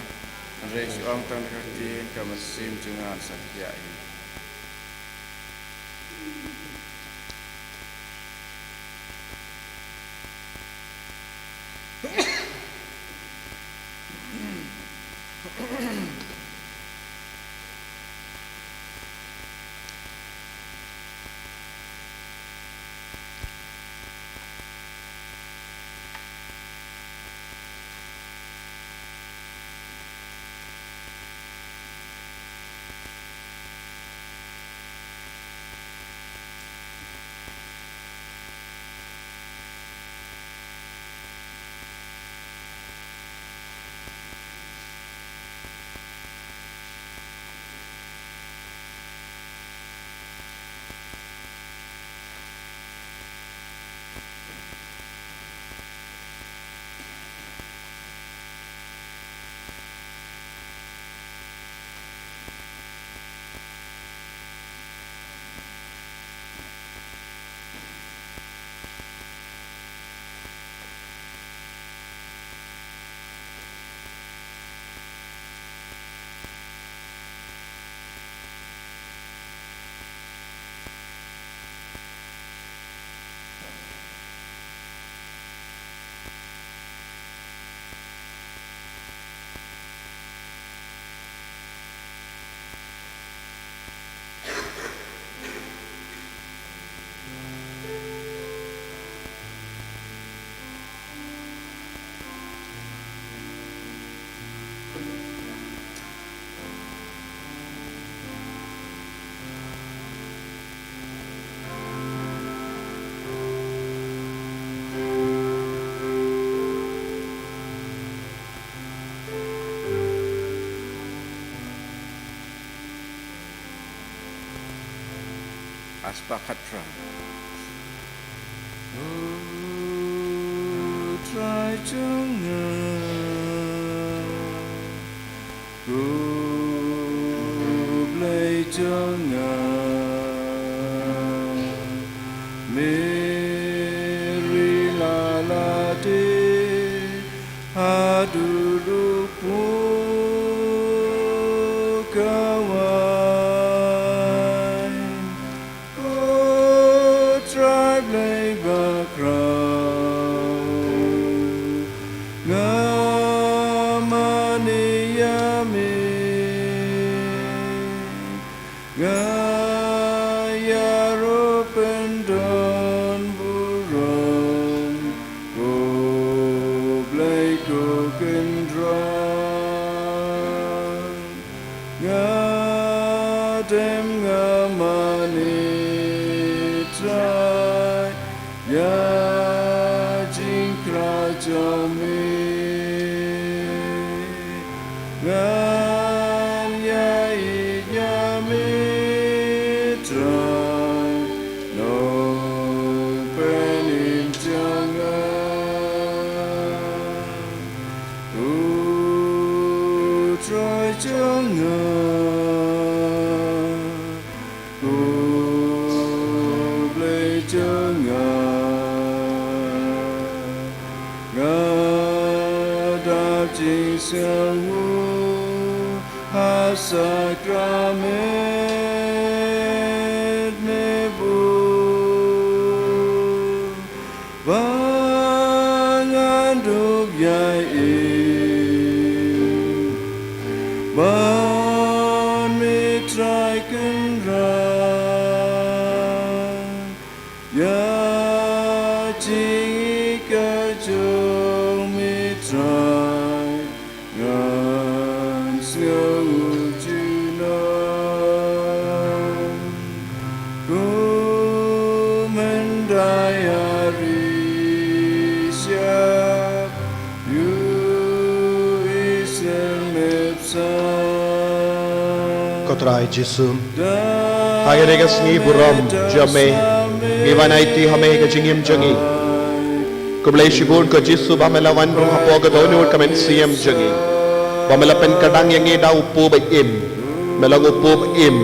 Hynrei shu ong tang da ka ktien, ka mynsiem jong nga yn sa thiah hi. Aspah khatphra. O Trai jong nga, ko Blei jong nga, Meri la lade haduh u phuh khawai. Ko Trai Blei bakhraw, nga mane ïa me. Nga ïaroh pyndon burom, ko Blei ko Kynrad. Nga dem nga mane Trai, ïa jingkhlaiñ jong me. Ngan ïaieit ïa me Trai, Nongpynim jong nga. O Trai jong nga, ko Blei jong nga, nga dap jingsngewnguh ha sakrament me buh. Ba ngan dup ïa i, ban me Trai Kynrad, ïa jingïeit ka jong me Trai, ngan sngewnguh junom. Kum hyndai ha ri shyiap, ïohi syrmep san. Ko Trai Jisu, ha kane ka sngi burom jong me, ngi wan aiti ha me ka jingim jong ngi. Khublei shibun ko Jisu ba me la wan rung hapoh ka dohnud ka mynsiem jong ngi, ba me la pynkyrdan ïa ngi da u phuh ba im. Me long u poh im,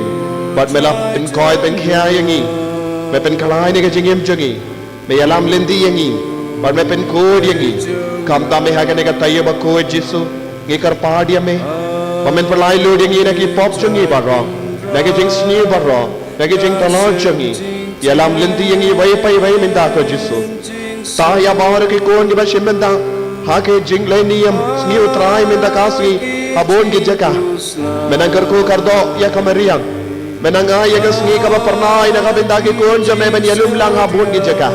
bad me la pynkhoit pynkhia ïa ngi. Me pynkhlaiñ ïa ka jingim jong ngi. Me ïalam lynti ïa ngi, bad me pynkhuid ïa ngi. Khamtam me ha kane ka taïew bakhuid Jisu, ngi kyrpad ïa me. Ba men pynlait lut ïa ngi na ki pop jong ngi baroh, na ki jingsniew baroh, na ki jingtlot jong ngi. Ïalam lynti ïa ngi wei pa wei mynta ko Jisu. Tang ïa baroh ki khun kiba shim bynta ha ki jingleh niam sngi U Trai mynta ka sngi ha bun ki jaka. Men nang kyrkhu kyrdoh ïa ka mariang. Men nang ai ïa ka sngi kaba phyrnai na ka bynta ki khun jong me ban ïalum lang ha bun ki jaka.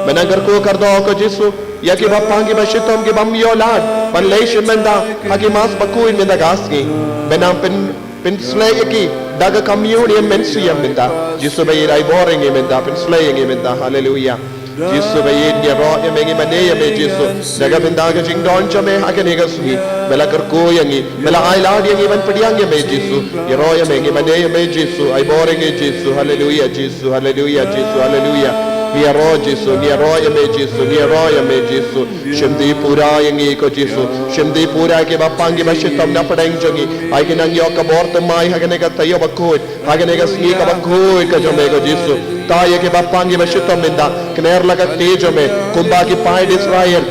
Men nang kyrkhu kyrdoh ko Jisu ïa kiba pang kiba shitom kibym ïoh lad ban leit shim bynta ha ki Mass bakhuid mynta ka sngi. Men nang pyn pynsleh ïa ki da ka communion mynsiem mynta. Jisu ba ïeit, ai bor ïa ngi mynta, pynsleh ïa ngi mynta. Haleluia. Jisu ba ïeit, ngi ïaroh ïa me, ngi mane ïa me Jisu. Da ka bynta ka jingdon jong me ha kane ka sngi, me la kyrkhu ïa ngi, me la ai lad ïa ngi ban pdiang ïa me Jisu. Ïaroh ïa me, ngi mane ïa me Jisu, ai bor ïa ngi Jisu. Haleluia Jisu, haleluia Jisu, haleluia. Ngi ïaroh Jisu, ngi ïaroh ïa me Jisu, ngi ïaroh ïa me Jisu. Shimti pura ïa ngi ko Jisu. Shimti pura ïa kiba pang kiba shitom na pdeng jong ngi. Ai ki nang ïoh ka bor thymmai ha kane ka taïew bakhuid, ha kane ka sngi kaba khuid ka jong me ko Jisu. Tang ïa kiba pang kiba shitom mynta, kner la ka kti jong me. Kumba ki paid Israel,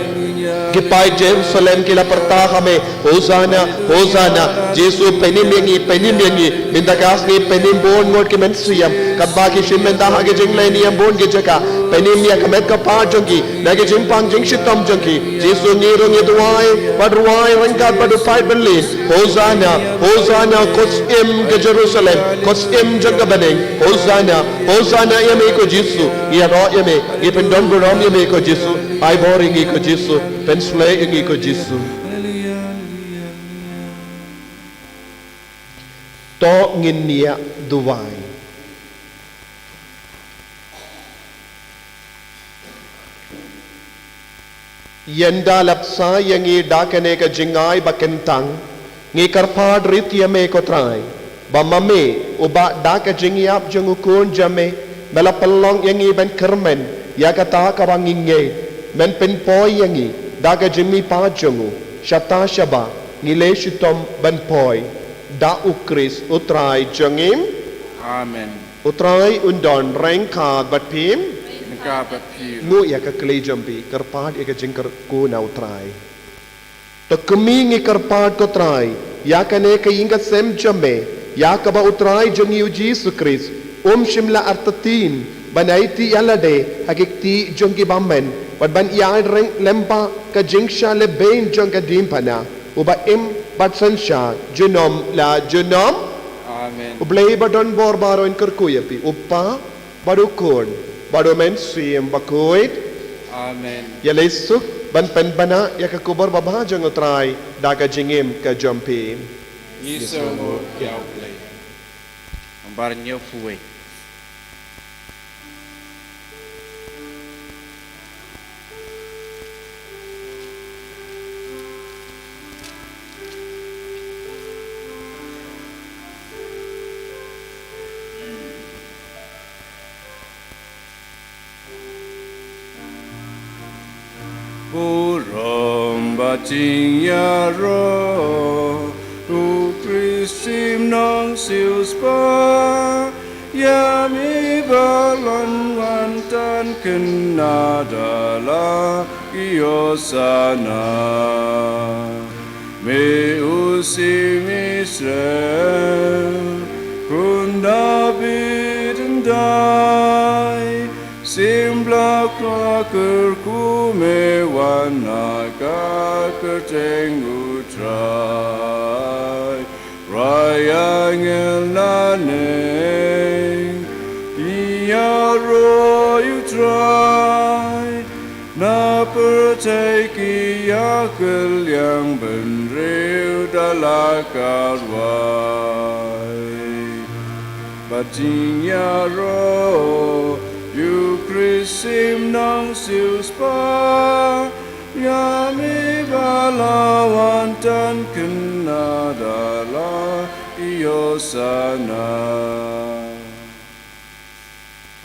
ki paid Jerusalem ki la pyrta ha me, Hosanna, Hosanna. Jisu, pynim ïa ngi, pynim ïa ngi. Mynta ka sngi pynim bun ngut ki mynsiem katba ki shim bynta ha ki jingleh niam bun ki jaka. Pynim ïa ka met ka phad jong ki na ki jingpang jingshitom jong ki. Jisu, ngi ruh ngi duwai bad rwai ryngkat bad u paid bymlien. Hosanna, Hosanna, khot im ka Jerusalem, khot im jong ka bneng. Hosanna, Hosanna ïa me ko Jisu. Ngi ïaroh ïa me, ngi pyndon burom ïa me ko Jisu. Ai bor ïa ngi ko Jisu, pynsleh ïa ngi ko Jisu. To ngin ïa duwai. Ïa nda la bsa ïa ngi da kane ka jingai ba kyntang, ngi kyrpad rit ïa me ko Trai, ba ma me uba da ka jingïap jong u Khun jong me, me la pynlong ïa ngi ban kyrmen ïa kata kaba ngi ngeit, men pynpoi ïa ngi da ka jingmihpat jong u, shata shaba ngi leh shitom ban poi. Da u Khrist u Trai jong ngi. Amen. U Trai un don ryngkat bad phi. Ryngkat bad phi. Nguh ïa ka kli jong phi, kyrpad ïa ka jingkyrkhu na u Trai. To khmih, ngi kyrpad ko Trai ïa kane ka ïing ka sem jong me, ïa kaba u Trai jong ngi u Jisu Khrist um shym la artatien ban aiti ïalade ha ki kti jong ki bymman, bad ban ïaid ryngkat lem bad ka jingshah lehbeiñ jong ka diengphna, uba im bad synshar junom la junom. Amen. U Blei ba don bor baroh un kyrkhu ïa phi, u Kpa bad u Khun bad u Mynsiem Bakhuid. Amen. Ïaleh suk ban pynbna ïa ka khubor babha jong u Trai da ka jingim ka jong phi. Ngi sngewnguh ïa u Blei. Nambar hynñiewphew wei. Burom bad jingïaroh, u Khrist shim nong siewspah, ïa me ba la wan tan kynnoh da la ki hosana. Me u Syiem Israel, Khun Dabid hyndai, Syiem Blei, kyrkhu me wan na ka kyrteng u Trai. Rwai angel nangne, ïaroh ïa u Trai, na pyrthei ki ïakylliang bynriew da la ka rwai. Bad jingïaroh, ïa u Khrist shim nong siewspah, ïa me ba la wan tan kynnoh da la ki hosana.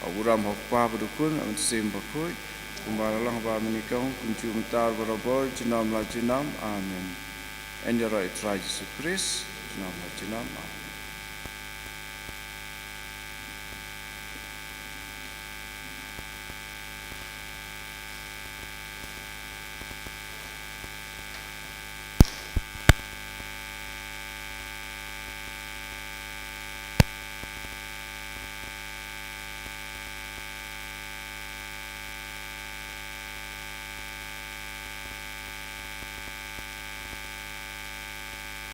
Ha u burom u Kpa bad u Khun, u Mynsiem Bakhuid, kumba la long ha ba mynnyngkong, kumjuh mynta, barabor, junom la junom. Amen. Yn ïaroh ïa u Trai Jisu Khrist, junom la junom. Amen.